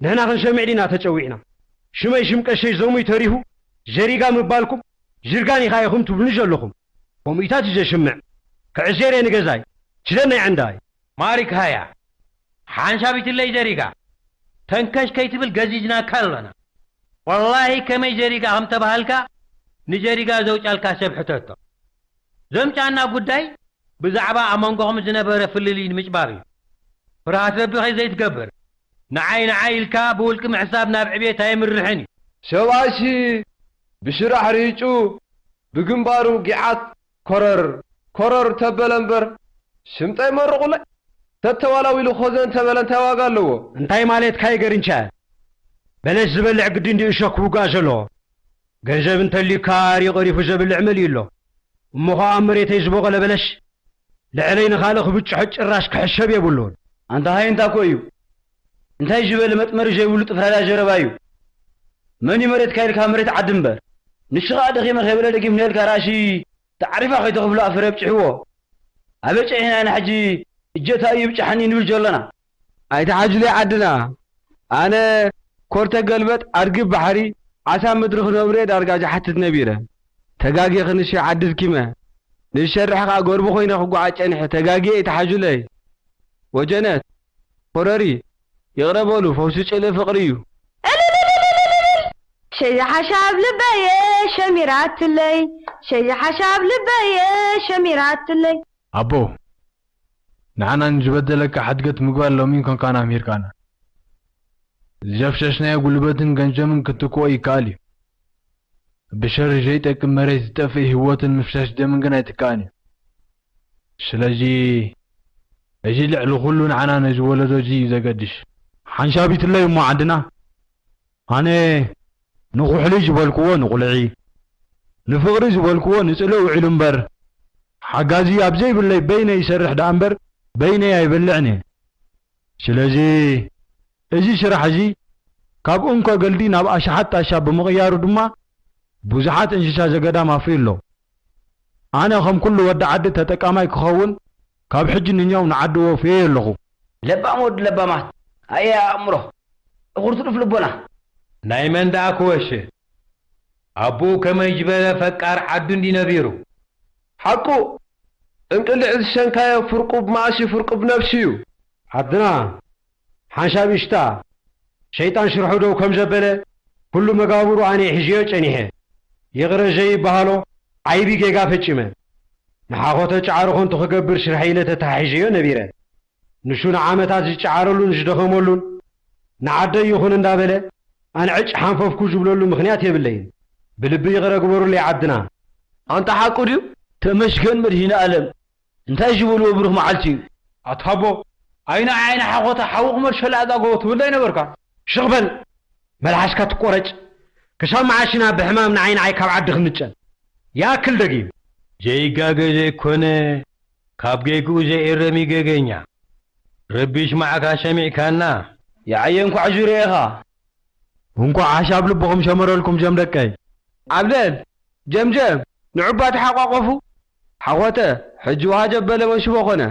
ንሕና ክንሰምዕ ዲና ተጸዊዕና? ሽመይ ሽም ቀሸይ ዘሙይ ተሪፉ ጀሪጋ ምባልኩም ጅርጋን ኢኻ ኢኹም ትብሉኒ ዘለኹም። ከምኡታት እዩ ዘሽምዕ። ክዕሴር እየ ንገዛይ። ችደናይ ዕንዳይ። ማሪክ ሃያ ሓንሻቢትለይ ጀሪጋ ተንከሽ ከይትብል ገዚዝናካ ኣሎና። ወላሂ ከመይ ጀሪጋ ከም ተባሃልካ ንጀሪጋ ዘውጫልካ ሰብ ሕተቶ። ዘምጫና ጉዳይ ብዛዕባ ኣብ መንጎኹም ዝነበረ ፍልልይ ንምጭባር እዩ። ፍርሃት ረቢ ከይ ዘይትገብር ንዓይ ንዓይ ኢልካ ብውልቂ ምሕሳብ ናብ ዕቤት ኣየምርሕን እዩ። ሰብኣይሲ ብሽራሕ ርሂጩ ብግንባሩ ጊዓት ኮረር ኮረር ተበለ እምበር ሽምጠይ መርቑለይ ተተዋላዊሉ ኾዘ እንተበለ እንታይ ዋጋ ኣለዎ? እንታይ ማለትካ እዩ ገርንቻ? በለስ ዝበልዕ ግዲ እንዲ እሾክ ክውጋእ ዘለዎ። ገንዘብ እንተልዩካ ኣርዩ ቀሪፉ ዘብልዕ መሊኡ ኣሎ። እሞ ኸኣ ኣብ መሬተይ ዝበቖለ በለስ ልዕለይ ንኻልእ ክብጽሖ ጭራሽ ክሕሰብ የብሉን። ኣንታ ሃይ እንታይ ኮ እዩ? እንታይ ዝበለ መጥመሪ ዘይብሉ ጥፍራዳ ዘረባ እዩ? መን እዩ መሬትካ ኢልካ መሬት ዓዲ እምበር? ንሱ ኸኣ ደኺመ ከይበለ ደጊም ንኤልካ ራእሲ ተዓሪፋ ከይተኽፍሎ ኣፈር የብጽሕዎ። ኣበይ ጸኒሕና ኢና ሕጂ እጀታ እዩ ይብጽሓኒ ንብል ዘሎና? ኣይትሓጅለይ ዓድና። ኣነ ኮርተ ገልበጥ ኣድጊ ባሕሪ ዓሳ ምድሪ ክነብር'የ ዳርጋ ዝሓትት ነቢረ። ተጋግየ ክንሸ ዓዲ ድኪመ። ንዝሰርሕ ከኣ ጎርቢ ኮይነ ክጓዓዝ ጸኒሐ። ተጋግየ ኣይትሓዙለይ። ወጀነት፣ ኮረሪ፣ ይቕረ በሉ፣ ፈውሲ ጽልኢ ፍቕሪ እዩ። እልልልልልልል! ሸዚ ሓሻብ ልበየ ሸሚራትለይ፣ ሸዚ ሓሻብ ልበየ ሸሚራትለይ። ኣቦ፣ ንዓና ንዝበደለካ ሕድገት ምግባር ሎሚ ኮንካና ኣምሂርካና። ዘፍሸሽናዮ ጉልበትን ገንዘብን ክትክኦ ይከኣል እዩ። ብሸሪ ዘይጠቅም መሬት ዝጠፍእ ህይወትን ምፍሳስ ደምን ግን ኣይትከኣን እዩ። ስለዚ፣ እዚ ልዕሊ ኩሉ ንዓና ነዚ ወለዶ እዚ እዩ ዘገድስ። ሓንሻቢትለይ እሞ ዓድና፣ ኣነ ንኹሕሊ ዝበልክዎ ንቁልዒ፣ ንፍቕሪ ዝበልክዎ ንጽልኢ ውዒሉ እምበር፣ ሓጋዚ ኣብ ዘይብለይ በይነይ ይሰርሕ ደኣ እምበር፣ በይነይ ኣይበልዕን እየ። ስለዚ፣ እዚ ስራሕ እዚ ካብ እንኮ ገልዲ ናብ ኣሽሓት ጣሻ ብምቕያሩ ድማ፣ ብዙሓት እንስሳ ዘገዳም ኣፍርዩ ኣሎ። ኣነ ከም ኩሉ ወዲ ዓዲ ተጠቃማይ ክኸውን ካብ ሕጂ ንኛው ንዓዲ ወፍየ ኣለኹ። ለባም ወዲ ለባማት፣ ኣየ ኣእምሮ፣ እኹል ትሉፍ ልቦና። ናይ መን ደኣ ክወሽ? ኣቦኡ ከመይ ዝበለ ፈቃር ዓዱ እንዲ ነቢሩ። ሓቁ፣ እንቅልዕ ዝሸንካዮ ፍርቁብ ማእሲ ፍርቁብ ነብሲ እዩ። ዓድና ሓንሻብ እሽታ ሸይጣን ሽርሑ ደው ከም ዘበለ፣ ኩሉ መጋብሩ ኣነ ሒዝዮ ጸኒሐ። ይቕረ ዘይበሃሎ ዓይቢ ጌጋ ፈጺመ። ንሓኾተ ጫዕሮ ኾንቱ ክገብር ሽርሐ ኢለ ተታሒዘዮ ነቢረ። ንሱ ንዓመታት ዝጨዓረሉን ዝደኸመሉን ንዓደይ ይኹን እንዳበለ ኣንዕጭ ሓንፈፍኩ ዝብለሉ ምኽንያት የብለይን። ብልቢ ይቕረ ግበሩለይ ዓድና። ኣንታ ሓቁ ድዩ? ተመስገን መድሂነ ኣለም። እንታይ ዝበልዎ ብሩኽ መዓልቲ እዩ። ኣታ ኣቦ፣ ኣይንዓይ ንሓኾተ ሓዊ ክመልሸላ እዛ ጎቦ ትብል ዶ ኣይነበርካን? ሽቕ በል! መልሓስካ ትቆረጭ! ክሳብ መዓስ ኢና ብሕማም ንዓይ ንዓይ ካብ ዓዲ ክንጨን? ይኣክል ደጊም! ዘይጋገ ዘይኮነ፣ ካብ ጌግኡ ዘይእረም እዩ ጌገኛ። ረቢ ይስማዕካ ሰሚዕካና። ይዓየ እንኳዕ ዙርያኻ። እንኳዕ ሓሳብ ልብኹም ሰመረልኩም ዞም ደቀይ። ዓብደል፣ ጀምጀም፣ ንዑባ ተሓቋቆፉ። ሓኾተ፣ ሕጂ ውሃ ጀበለ መሽቦ ኮነ።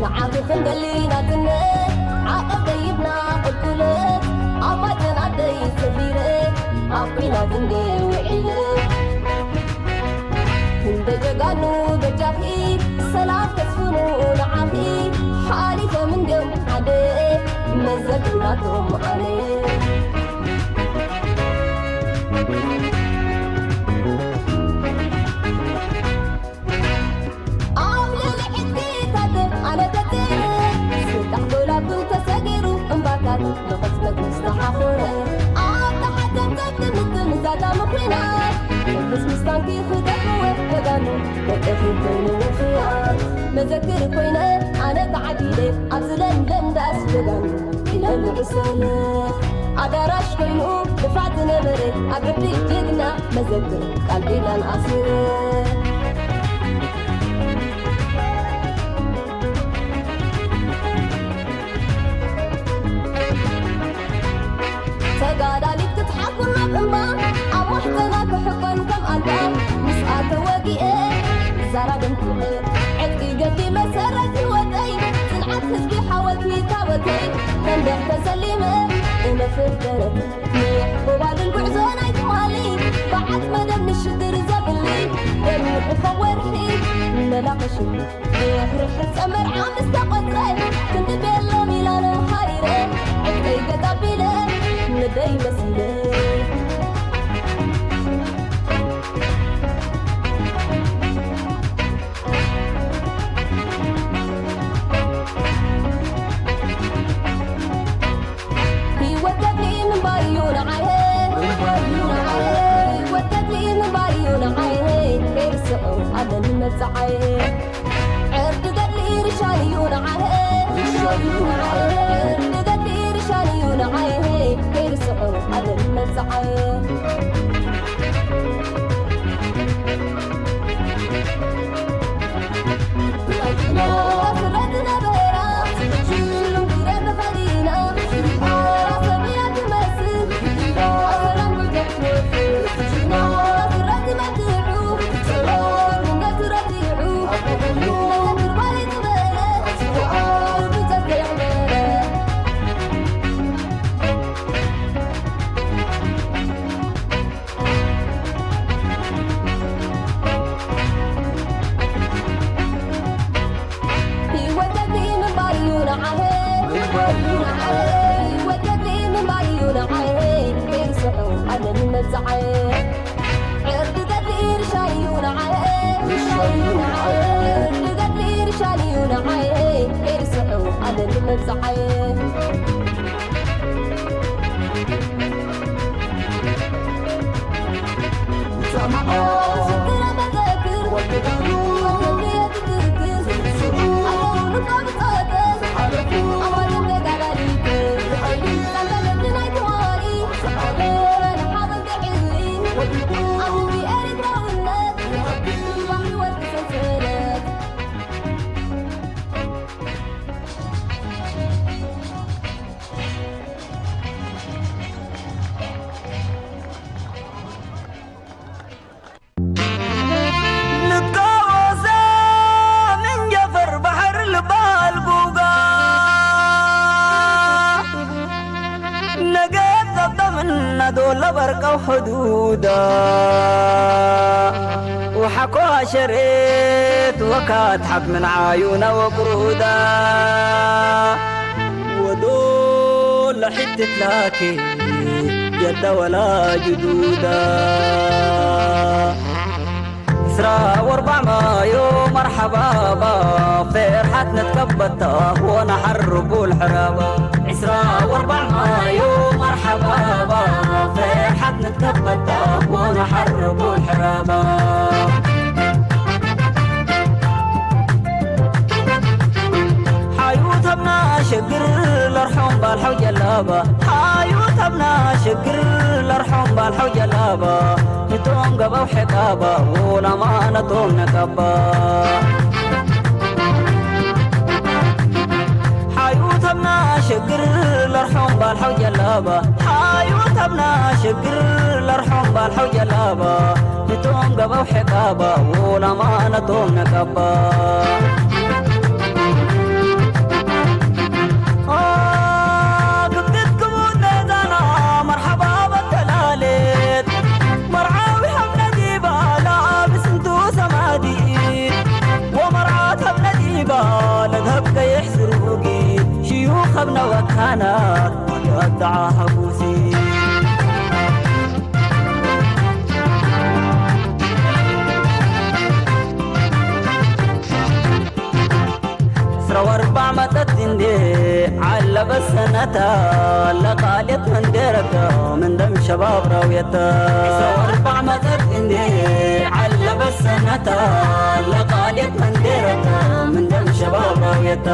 ንዓኺ ክንደሊ ናጽነት ዓቐብ ደይብና ቁልቁለት ኣባተን ኣደይ ሰፊረ ኣብ ኲናት እንደ ውዒለ ክንደይ ጀጋኑ በጃኺ ሰላም ከስፍኑ ንዓኺ ሓሊፎም እንድዮም ሓደ መዘክር ናቶም ኣነ ኣብ ልዕሊ ሕድሪ ታተ ኣነ ተጽዕነ ስጣሕ ጎላጉል ተሰጊሩ እምባታት ብቕጽበት ዝተሓኾረ ኣብ ተሓተተ ትምትም ዛዛሚ ኲናት ቅዱስ ምስ ታንኪ ክደግፍዎ ጀጋኑ ደቂ ፊልተይን ውፉያት መዘክር ኮይነ ኣነ ተዓዲለ ኣብዚ ለምለም ዳስ ጀጋኑ ኢለ ንዕሰለ ኣዳራሽ ኮይኑ ድፋዕ ዝነበረ ኣብ ዕድል ጅግና መዘክር ቃል ኪዳን ኣስረ ተጋዳሊት ክትሓቁር ናብ እምባ ኣብ ማሕፀና ክሕቆን ከም ኣልባ ምስኣ ተወጊኤ ዛራ ደንኩዐ ዕጥቂ ገድሊ መሰረት ህይወተይ ጽንዓት ህዝቢ ሓወልቲ ታቦተይ መንደቕ ተሰሊመ እነፍር ደረት ኒሕ ጎባልን ጉዕዞ ናይ ትማሊ በዓት መደብ ንሽግር ዘብሊ ደሚቑ ከም ወርሒ መላቕሺ ርሕርሕ ጸመርዓ ምስ ተቖጽረ ክንዲ ቤሎም ኢላለ ሃይረ ዕጥቀይ ገጥ ኣቢለ ንደይ መሲለ ህይወት ገድሊ ምንባር እዩ ንዓይ ህይወት ገድሊ ምንባር እዩ ንዓይ ከይርስዑ ኣለኒ መብፅዓይ ዕርዲ ገድሊ ርሻን እዩ ንዓይ ዕርዲ ገድሊ ርሻን እዩ ንዓይ ከይርስዑ ኣለኒ መብፅዓይ ዶለ በርቀው ሕዱዳ ወሓኮ ኣሸሬት ወካት ሓት ምን ዓዩና ወቅሩዳ ወዶለ ሒትት ላኪ ጀዳ ወላ ጅዱዳ ዕስራ ወርባዕ ማዮ መርሓባባ ፌርሓት ነትከበታ ሆና ሓርቡ ልሕራባ ዕስራ ወርባዕ ማዮ መርሓባባ ፌርሓት ነትከበታ ሆና ሓርቡ ልሕራባ ሓዩ ተብና ሸግር ለርሖም ባልሐው ጀላባ ሓዩ ተብና ሸግር ለርሖም ባልሐው ጀላባ ንቶም ገበው ሕቃባ ኡላማነቶም ነቀባ ሓዩ ተብና ሸግር ለርሖም ባልሐው ጀላባ ሓዩ ተብና ሸግር ለርሖም ባልሐው ጀላባ ንቶም ገበው ሕቃባ ኡላማነቶም ነቀባ ክብትት ክቡት ነዛና መርሓባ በተላሌት መርዓዊ ሓምነዲባ ለኣብ ስንቱ ሰማዲት ወመርዓት ሓምነዲባ ለድሀብ ከይሕ ስሩጊት ሽዩ ኸብነ ወካናት ወዳዓ ሓጉሲ ዕስራ ወርባዕ መጠት እንዴ ዓለበት ሰነታ ለቃልየት መንደረታ ምን ደም ሸባብ ራውየታ ዕስራ ወርባዕ መጠት እንዴ ዓለበት ሰነታ ለቃልየት መንደረታ ምን ደም ሸባብ ራውየታ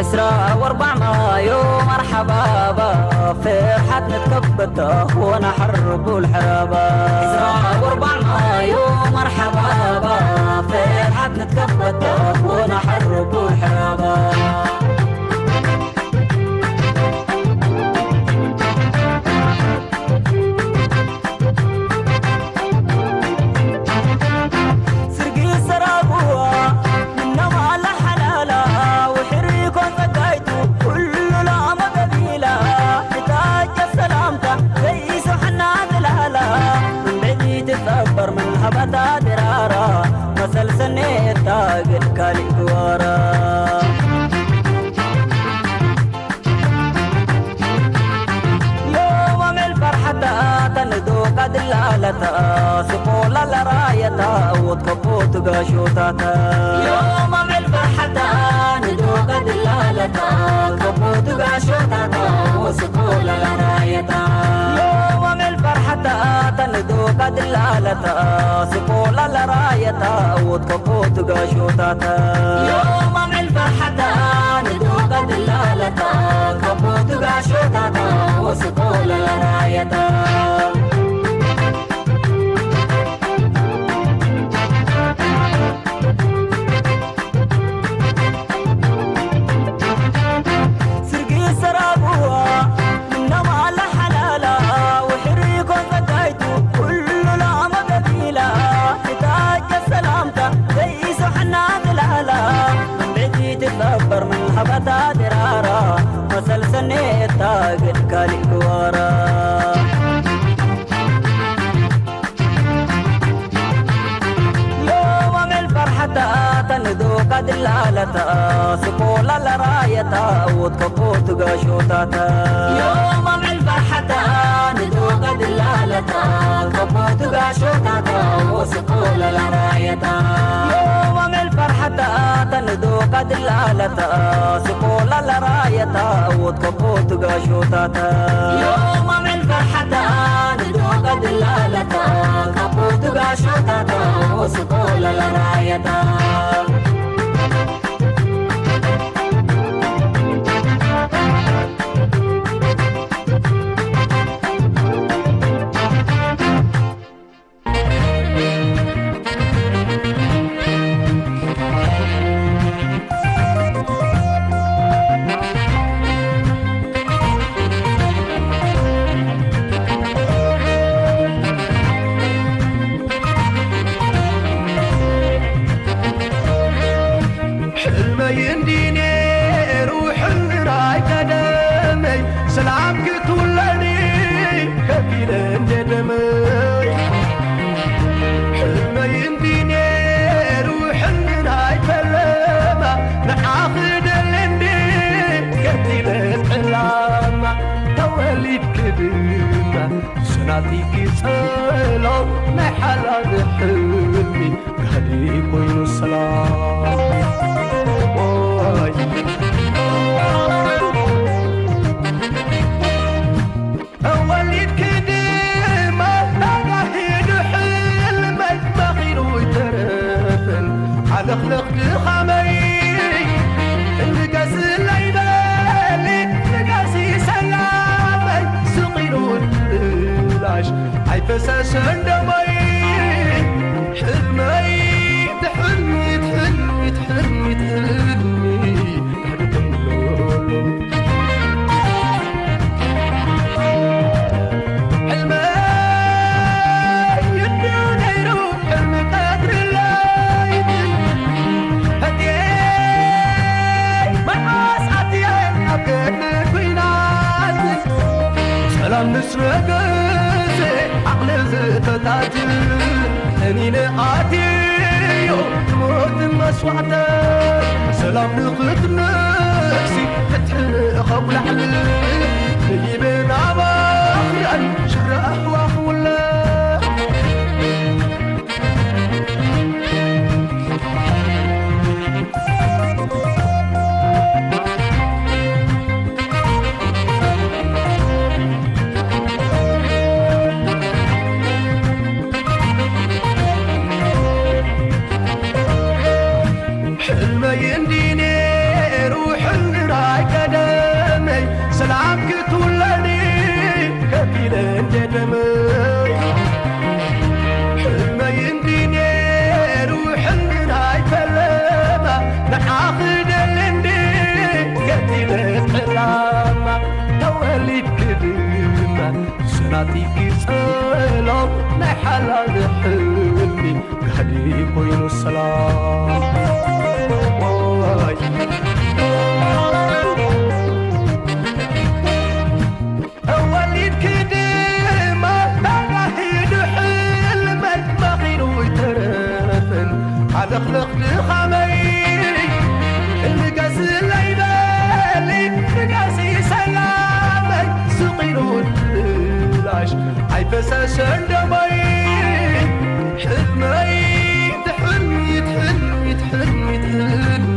ዕስራ ወርባዕ ማዮ መርሓባባ ፍርሓት ንትከበታ ሆና ሓርቡ ልሕራባ ዕስራ ወርባዕ ማዮ መርሓባባ ፍርሓት ንትከበታ ሆና ሓርቡ ልሕራባ ስርጊ ሰራጉዋ ምነማላ ሓላላ ውሕሪ ኮን ጸጋይቱ ኩሉ ላመ ገቢላ ንታጀ ሰላምታ ዘይስሕና ዝላላ መንበዲ ትጸበር ምን ሃባታ ድራራ መሰል ሰኔታ ግን ካሊእ ግዋራ ዮም ኣሜል ፈርሓታ ተንዶ ካድላለታ ስቆላ ለራየታ ወትከቦ ትጋሾታታ ዮም ኣሜል ፈርሓታ ንዶ ካድላለታ ከቦ ትጋሾታታ ወስቆላ ለራየታ ዮም ኣሜል ፈርሓታ ተንዶ ካድላለታ ስቆላ ለራየታ ወትከቦ ትጋሾታታ ዮም ኣሜል ፈርሓታ ንዶ ካድላለታ ከቦ ትጋሾታታ ወስቆላ ለራየታ ስርጊ ሰራብዋ ምነማላ ሓላላ ውሕሪ ኮን ጸጋይቱ ኩሉ ላመ ገቢላ ንታጀ ሰላምታ ዘይስሕና ዝላላ መንበዲ ትጸበር ምን ሃባታ ድራራ መሰል ሰኔታ ግን ካሊእ ግዋራ ዮም ኣሜል ፈርሓታ ተንዶ ካድላለታ ስቆላ ለራየታ ወትከቦ ትጋሾታታ ዮም ኣሜል ፈርሓታ ንዶ ካድላለታ ከቦ ትጋሾታታ ወስቆላ ለራየታ ዮም ኣሜል ፈርሓታ ተንዶ ካድላለታ ስቆላ ለራየታ ወትከቦ ትጋሾታታ ዮም ኣሜል ፈርሓታ ንዶ ካድላለታ ከቦ ትጋሾታታ ወስቆላ ለራየታ ጸላም ናይ ሓላል ሕልሚ ጋህዲ ኮይኑ ሰላም። ዋይ። ተወሊድኪ ድማ ተጋሂዱ ሕልመይ መኺሩ ይተረፍን ኣለኽለኽ ድኻመይ። ንገስለይ በሊ ንገሲ ሰላመይ ስቕ ኢሉ ብላሽ ኣይፈሰሰን ደመይ። ሕልመይ ትሕልሚ ትሕልሚ ትሕልሚ ትሕልሚ ሕልመይ እንዲዩ ነይሩ ሕልሚ ቀትሪ ለይቲ። ፈትየ መዓስ ኣትየ ኣብ ገድሊ ኲናት። ሰላም ምስ ነገሰ ዓቕሊ ዝተታትል ቀኒነ ኣትዮ ሞትን መስዋዕተን። ሰላም ንኽትነግሲ ፍትሒ ንእኸብ ላዕሊ ንይበን ኣባኽያን ሽረ ኣሕዋኽ ውለ። ሕልመይ እንዲ ነይሩ ሕልሚ ናይ ቀደመይ ሰላም ክትውለኒ ከፊለ እንደ ደመይ። ሕልመይ እንዲ ነይሩ ሕልሚ ናይ ፈለማ ንዓኺ ደሊ እንዲ ገዲለ ዕላማ ተወሊድኪ ድማ ሰናጢኪ ጸሎም ናይ ሓላል ሕልሚ ጋህዲ ኮይኑ ሰላም። ዋይ። ተወሊድኪ ድማ ተጋሂዱ ሕልመይ መኺሩ ይተረፍን ኣለኽለኽ ድኻመይ። ንገስለይ በሊ ንገሲ ሰላመይ ስቕ ኢሉ ብላሽ ኣይፈሰሰን ደመይ። ሕልመይ ትሕልሚ ትሕልሚ ትሕልሚ ትሕልሚ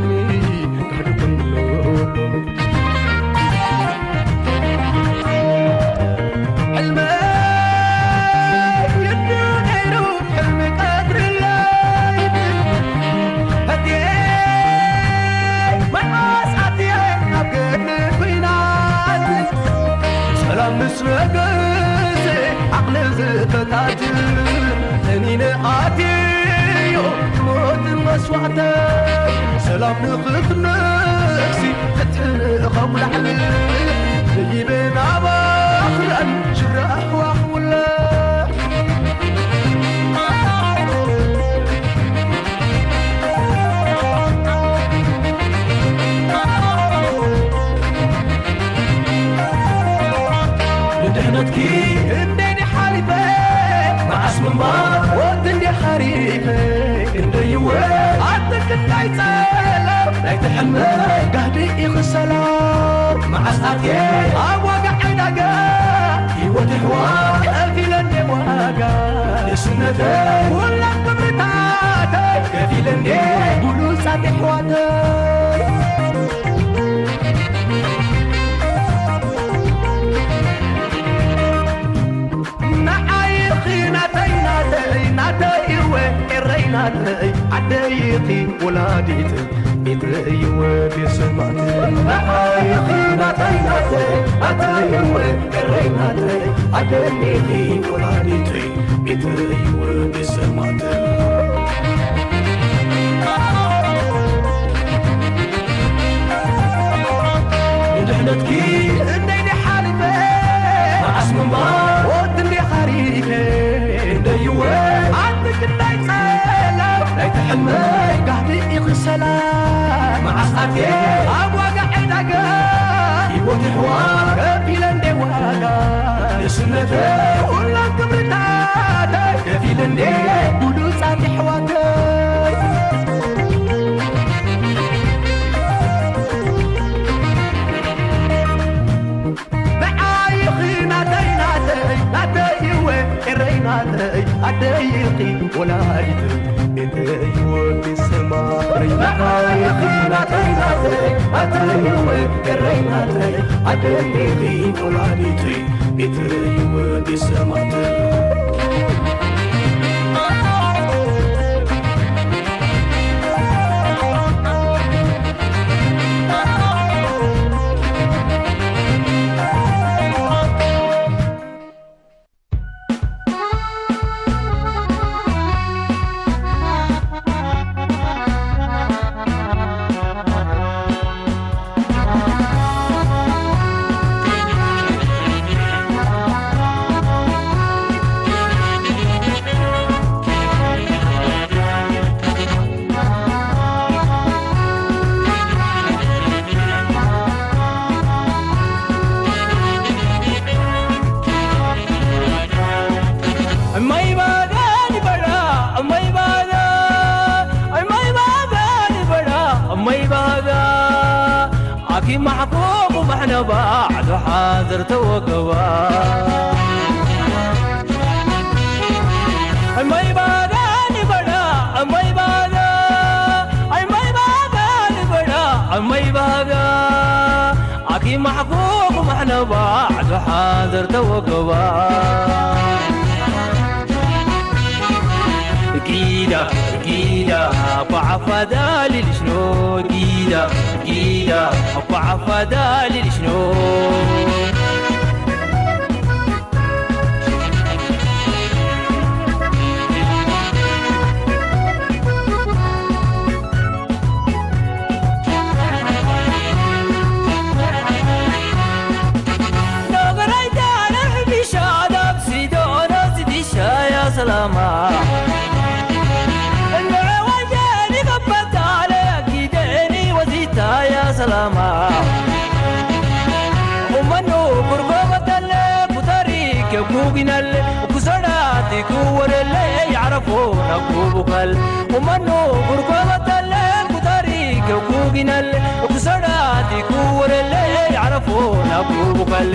ሰላም ምስ ነገሰ ዓቕሊ ዝተታትል ቀኒነ ኣትዮ ሞትን መስዋዕተን። ሰላም ንኽትነግሲ ፍትሒ ንእኸም ላዕሊ ዘይበን ኣባኽያን ሽረ ኣሕዋኽ ውለ። ንድሕነትኪ እንዴ ሓሊፈ መዓስ ምንባር ወት እንዴ ሓሪፈ ክንደይወ ኣትክታይ ጸለም ናይ ትሕልመ ጋህዲ ኢኺ ሰላም መዓስ ኣትየ ኣብ ዋጋ ዕዳጋ ህይወት ይሕዋ ከፊለ እንዴ ዋጋ ንስነተይ ኩለን ክብርታተይ ከፊለ እንዴ ብሉጻት ኣሕዋተይ። ንዓይኺ ናተይ ናተይ ናተይ እወ ኤረይ ናተይ ዓደይኺ ወላዲተይ ቤተይ እወ ቤት ሰማእተይ። ንዓይኺ ናተይ ናተይ ናተይ እወ ኤረይ ናተይ ዓደይኺ ወላዲተይ ቤተይ እወ ቤት ሰማእተይ። ንድሕነትኪ እንደይ ሓሊፈ መዓስ ምንባር ወት እንዴ ሓሪፈ እንደይወ ኣንቲ ክንዳይ ጸላም ናይ ትሕልመይ ጋህዲ ኢኺ ሰላም መዓስ ኣትየ ኣብ ዋጋ ዕዳጋ ህይወት ይሕዋ ከፊለ እንዴ ዋጋ ንስነተ ኩላ ክብርታተይ ከፊለ እንዴ ብሉጻት ኣሕዋተይ። ንዓይኺ ናተይ ናተይ ናተይ እወ ኤረይ ወላዲት ቤተይ ወዲ ሰማይ ናተይ ናተይ ናተይ ኣተይ ወይ ቅረይ ናተይ ኣደይ ወላዲት ቤተይ ወዲ ሰማይ። እማይ ባገኒ በላ፣ እማይ ባጋ፣ እማይ ባገኒ በላ፣ እማይ ባጋ። ኣኪ ማሕኮሙ ማሕነባ ዓዶ ሓዘር ተወገባ። እማይ ባገኒ በላ፣ እማይ ባጋ፣ እማይ ባገኒ በላ፣ እማይ ባጋ። ኣኪ ማሕኮሙ ማሕነባ ዓዶ ሓዘር ተወገባ። ጊዳ ጊዳ ኳዓፋ ዳሊልሽኖ ጊዳ ጊዳ ኳዓፋ ዳሊልሽኖ። ሰላማ እንድዒ ወጀኒ ከበታለ ኪደኒ ወዚታያ ሰላማ። ኡመኑ ጉርጎበተለ ኩተሪ ከኩጊነል ኩሰዳቲ ኩወረለ ያዕረፎ ናኩቡኸል። ኡመኑ ጉርጎበተለ ኩተሪ ከኩጊነል ኩሰዳቲ ኩወረለ ያዕረፎ ናኩቡኸል።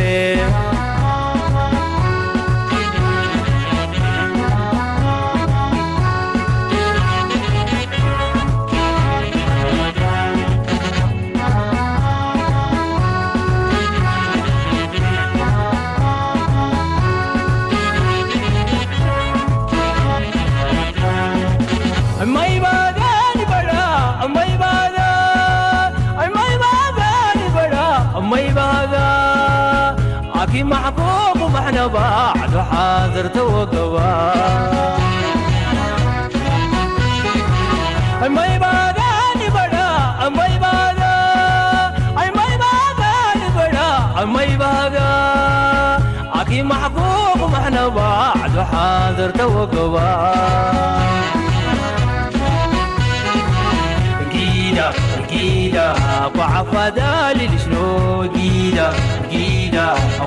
እማይ ባጋ ንበላ፣ እማይ ባጋ፣ እማይ ባጋ ንበላ፣ እማይ ባጋ። ኣኪ ማሕኮሙ ማሕነባ ዓዶ ሓዘር ተወገባ። ኣይ ማይ ባጋ ንበዳ፣ ኣይ ማይ ባጋ፣ ኣይ ማይ ባጋ ንበዳ፣ ኣይ ማይ ባጋ። ኣኪ ማሕኮሙ ማሕነባ ዓዶ ሓዘር ተወገባ። ጊዳ ጊዳ ኳዓፋ ዳሊልሽኖ ጊዳ ጊዳ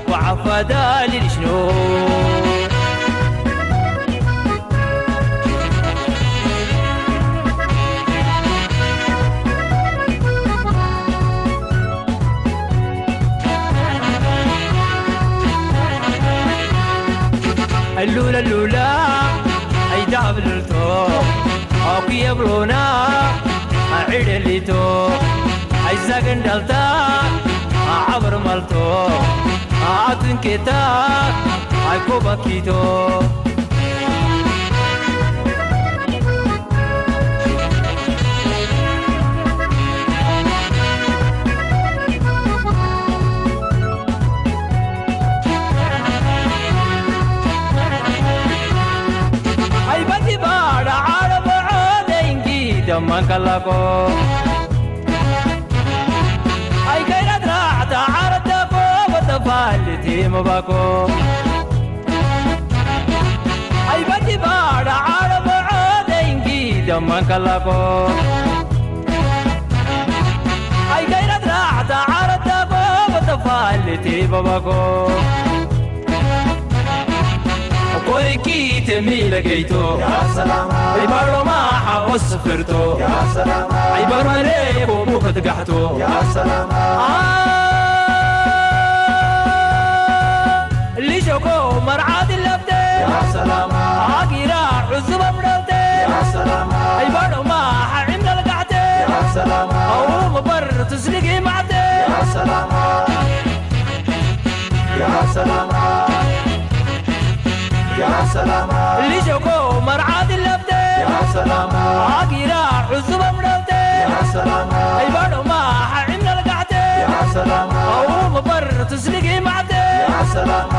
ኳዓፋ ዳሊልሽኖ። ሉላ ሉላ ኣይዳብልልቶ ኣኩ የብሮና ኣዒደሊቶ ኣይዛገንዳልታ ኣዓብር ማልቶ ኣትንኬታ ኣይኮባኪቶ። ኣይበቲ ባዳ ዓረብ ዖደ እንጊ ደማን ከላኮ። ኣይከይዳት ራዕታ ዓረብ ተኮ ወተፋልቲ መባኮ። ኣይበቲ ባዳ ዓረብ ዖደ እንጊ ደማን ከላኮ። ኣይከይዳት ራዕታ ዓረብ ተኮ ወተፋልቲ መባኮ። ኮይኪ ተሚለ ገይቶ ኣይባሮማ ሓጎስ ስፍርቶ ኣይበርበሬ ኮሙ ክትጋሕቶ ሊሾኮ መርዓት ለብተ ኣጊራ ዕዙብ ኣምረብተ يا سلام، لجوكو مرعاد اللبدة، يا سلام، عقيرة عزوبة مربدة، يا سلام، أي بارو ما حعمنا القعدة، يا سلام، أو مبر تسلقي معدة، يا سلام.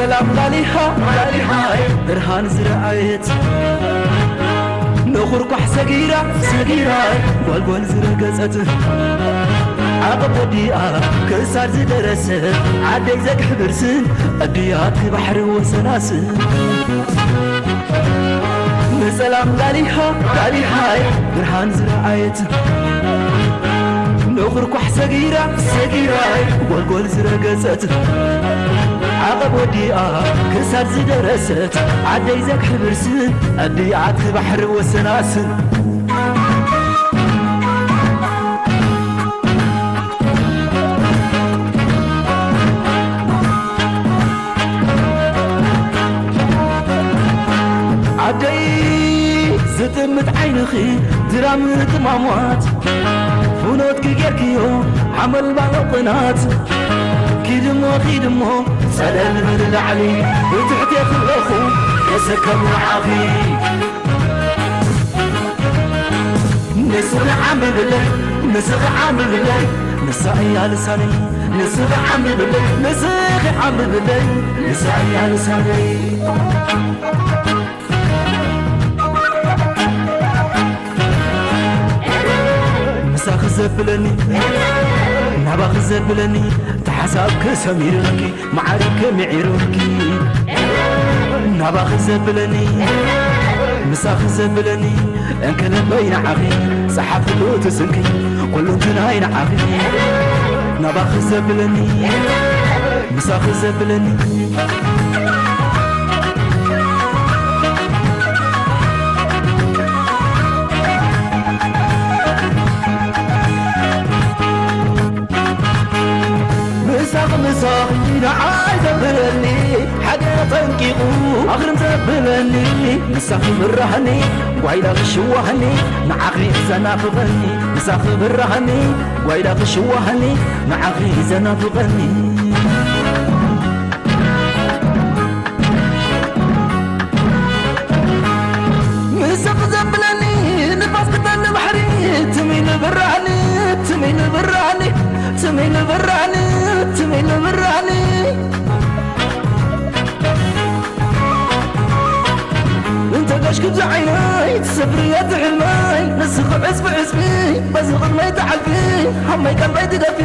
ሰላም ላሊኻ ላሊኻ ብርሃን ዝረኣየት፣ ነኹርኳሕ ሰጊራ ሰጊራ ጓልጓል ዝረገጸት፣ ዓቐብ ወዲኣ ክሳድ ዝደረሰት፣ ዓደይ ዘግሕብር ስን ኣድያት ባሕሪ ወሰናስን። ንሰላም ላሊኻ ላሊኻይ ብርሃን ዝረኣየት፣ ነኹርኳሕ ሰጊራ ሰጊራይ ጓልጓል ዝረገጸት፣ ዓቐብ ወዲኣ ክሳድ ዝደረሰት፣ ዓደይ ዘግሕብር ስን ኣድያት ባሕሪ ወሰናስን። ዓደይ ዝጥምት ዓይንኺ ድራም ጥማሟት፣ ፍኖትኪ ጌርክዮ ሓመልማሎ ቅናት። ኪድሞ ኪድሞ ጸለል በሊ ላዕሊ፣ ብትሕቴ ክለኹ ተሰከም ንዓኺ። ንስኺ ዓምብብለይ፣ ንስኺ ዓምብብለይ፣ ንሳ እያ ልሳነይ። ንስኺ ዓምብብለይ፣ ንስኺ ዓምብብለይ፣ ንሳ እያ ልሳነይ። ምሳኺ ዘብለኒ፣ ናባኺ ዘብለኒ፣ ተሓሳብኪ ሰሚርኪ፣ መዓሪከ ምዒሩኪ። ናባኺ ዘብለኒ፣ ምሳኺ ዘብለኒ፣ እንክለበይ ንዓኺ፣ ጸሓፍሉ ትስንኪ፣ ኩሉ እንትናይ ንዓኺ። ናባኺ ዘብለኒ፣ ምሳኺ ዘብለኒ። ምሳኺ ምሳኺ ንዓይ ዘብለኒ፣ ሓደ ጠንቂቑ ኣኽርም ዘብለኒ። ምሳኺ ብራህኒ፣ ጓይላ ክሽዋህኒ፣ ንዓኺ ዘናፍቐኒ። ምሳኺ ብራህኒ፣ ጓይላ ክሽዋህኒ፣ ንዓኺ ዘናፍቐኒ። ምሳኺ ዘብለኒ ንፋስ ክተኒ ባሕሪ፣ ትም ኢሉ ብራኒ፣ ትም ኢሉ ብራኒ፣ ትም ኢሉ ብራኒ፣ ትም ኢሉ ብራኒ። እንተ ጋሽ ክብዚ ዓይነይ ትሰፍርያ ትሕልመይ፣ ንስኺ ዕጽፊ ዕጽፊ በዚ ቅድመይ ትሓልፊ፣ ሓመይ ቀልበይ ትገፊ።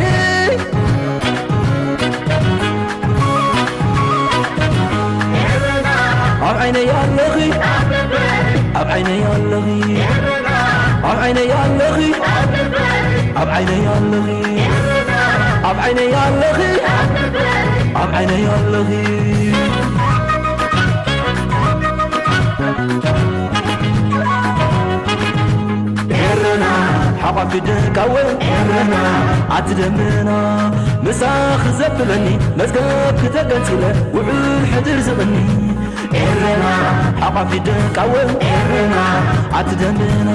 ኣብ ዓይነይ ኣለኺ፣ ኣብ ዓይነይ ኣለኺ፣ ኣብ ዓይነይ ኣለኺ፣ ኣብ ዓይነይ ኣለኺ፣ ኣብ ዓይነይ ኣለኺ፣ ኣብ ዓይነይ ኣለኺ። ኤረና ሓቋፊ ደቃወ ኤረና ኣቲ ደመና ምሳኺ ዘብለኒ መዝገብኪ ተገንጺለ ውዑል ሕድር ዝቕኒ ኤረና ሓቋፊ ደቃወ ኤረና ኣቲ ደመና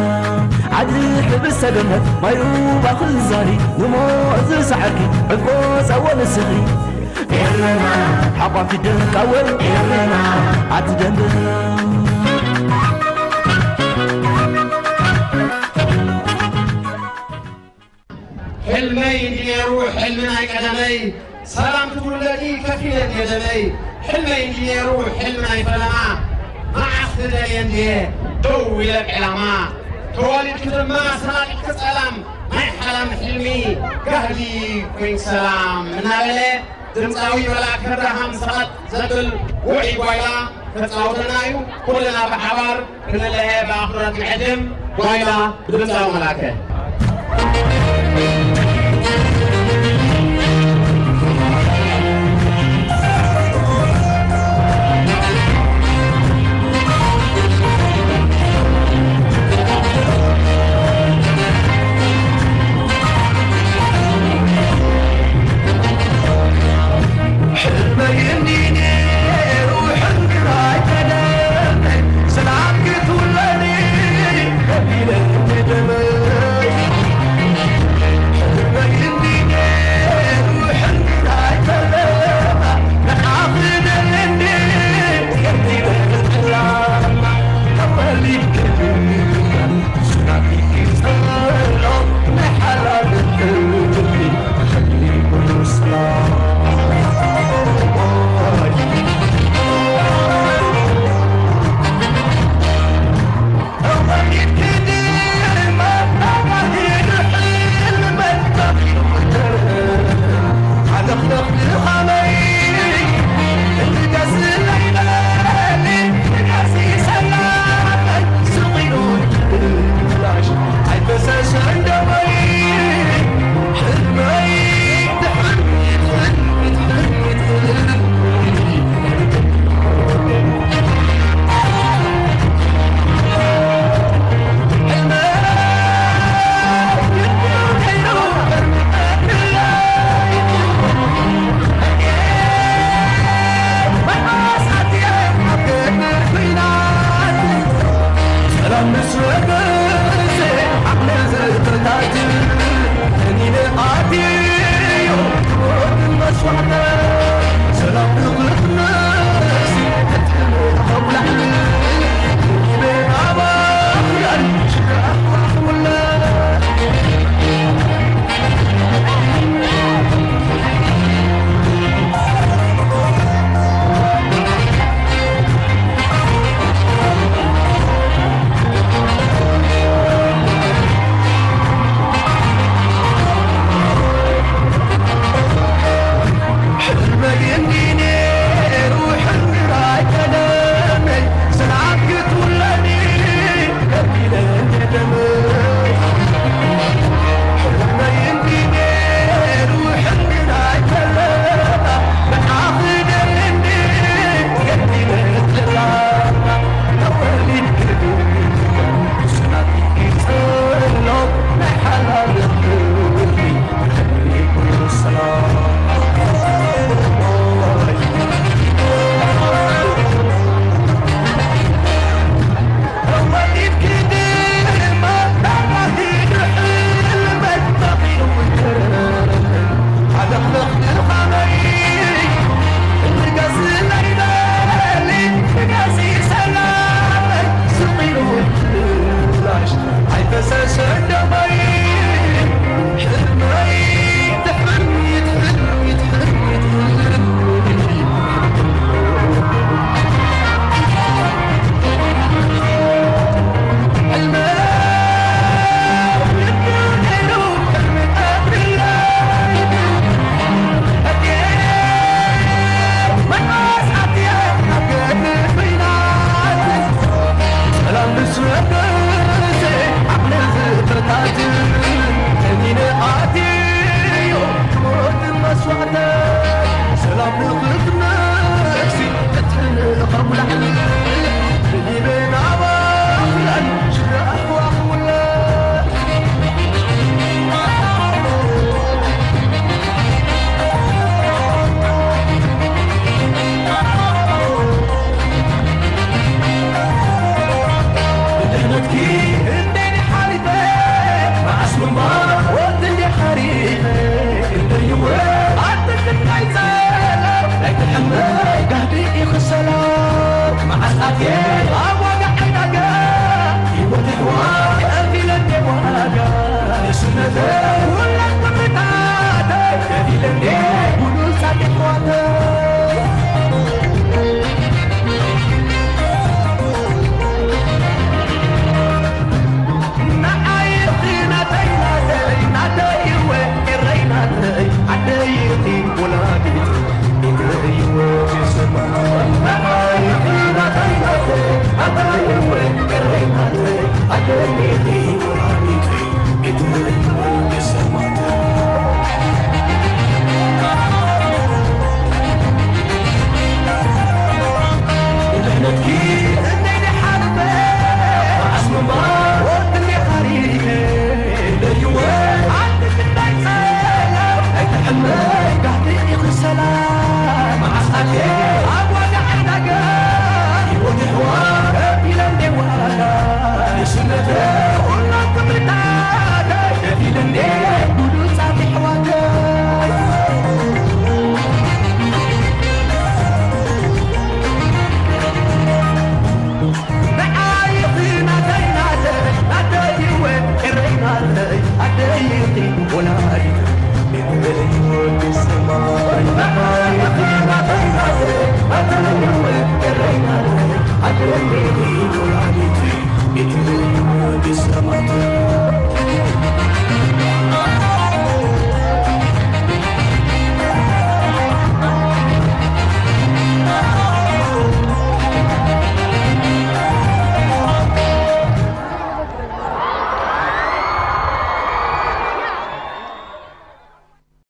ዓዲ ሕብሪ ሰገነት ማይ ሩባ ክዛሪ ንሞት ዝሰዓርኪ ዕቆ ጸወ ንስኺ ኤረና ሓቋፊ ደቃወ ኤረና ኣቲ ደመና። ሕልመይ እንድየ ሩሕ ሕልሚ ናይ ቀደመይ ሰላም ክትውለዲ ከፊለ እንድየ ደመይ ሕልመይ እንድየ ሩሕ ሕልሚ ናይ ፈለማ መዓስ ትደልየ እንድየ ደው ኢለ ብዕላማ ተወሊድኪ ድማ ሰራቂትኪ ጸላም ናይ ሓላም ሕልሚ ጋህዲ ኮይንኪ ሰላም እናበለ ድምፃዊ መልኣክ ከብረሃም ሰቐጥ ዘብል ውዑይ ጓይላ ከፃውተና እዩ። ኩልና ብሓባር ክንለሀ ብኣኽብሮት ንዕድም። ጓይላ ብድምፃዊ መልኣከ። ሕልመይ እንዲኒ ሩሕን ክራይ ተለመይ ሰላም ክትውለኒ ከቢለ ደመይ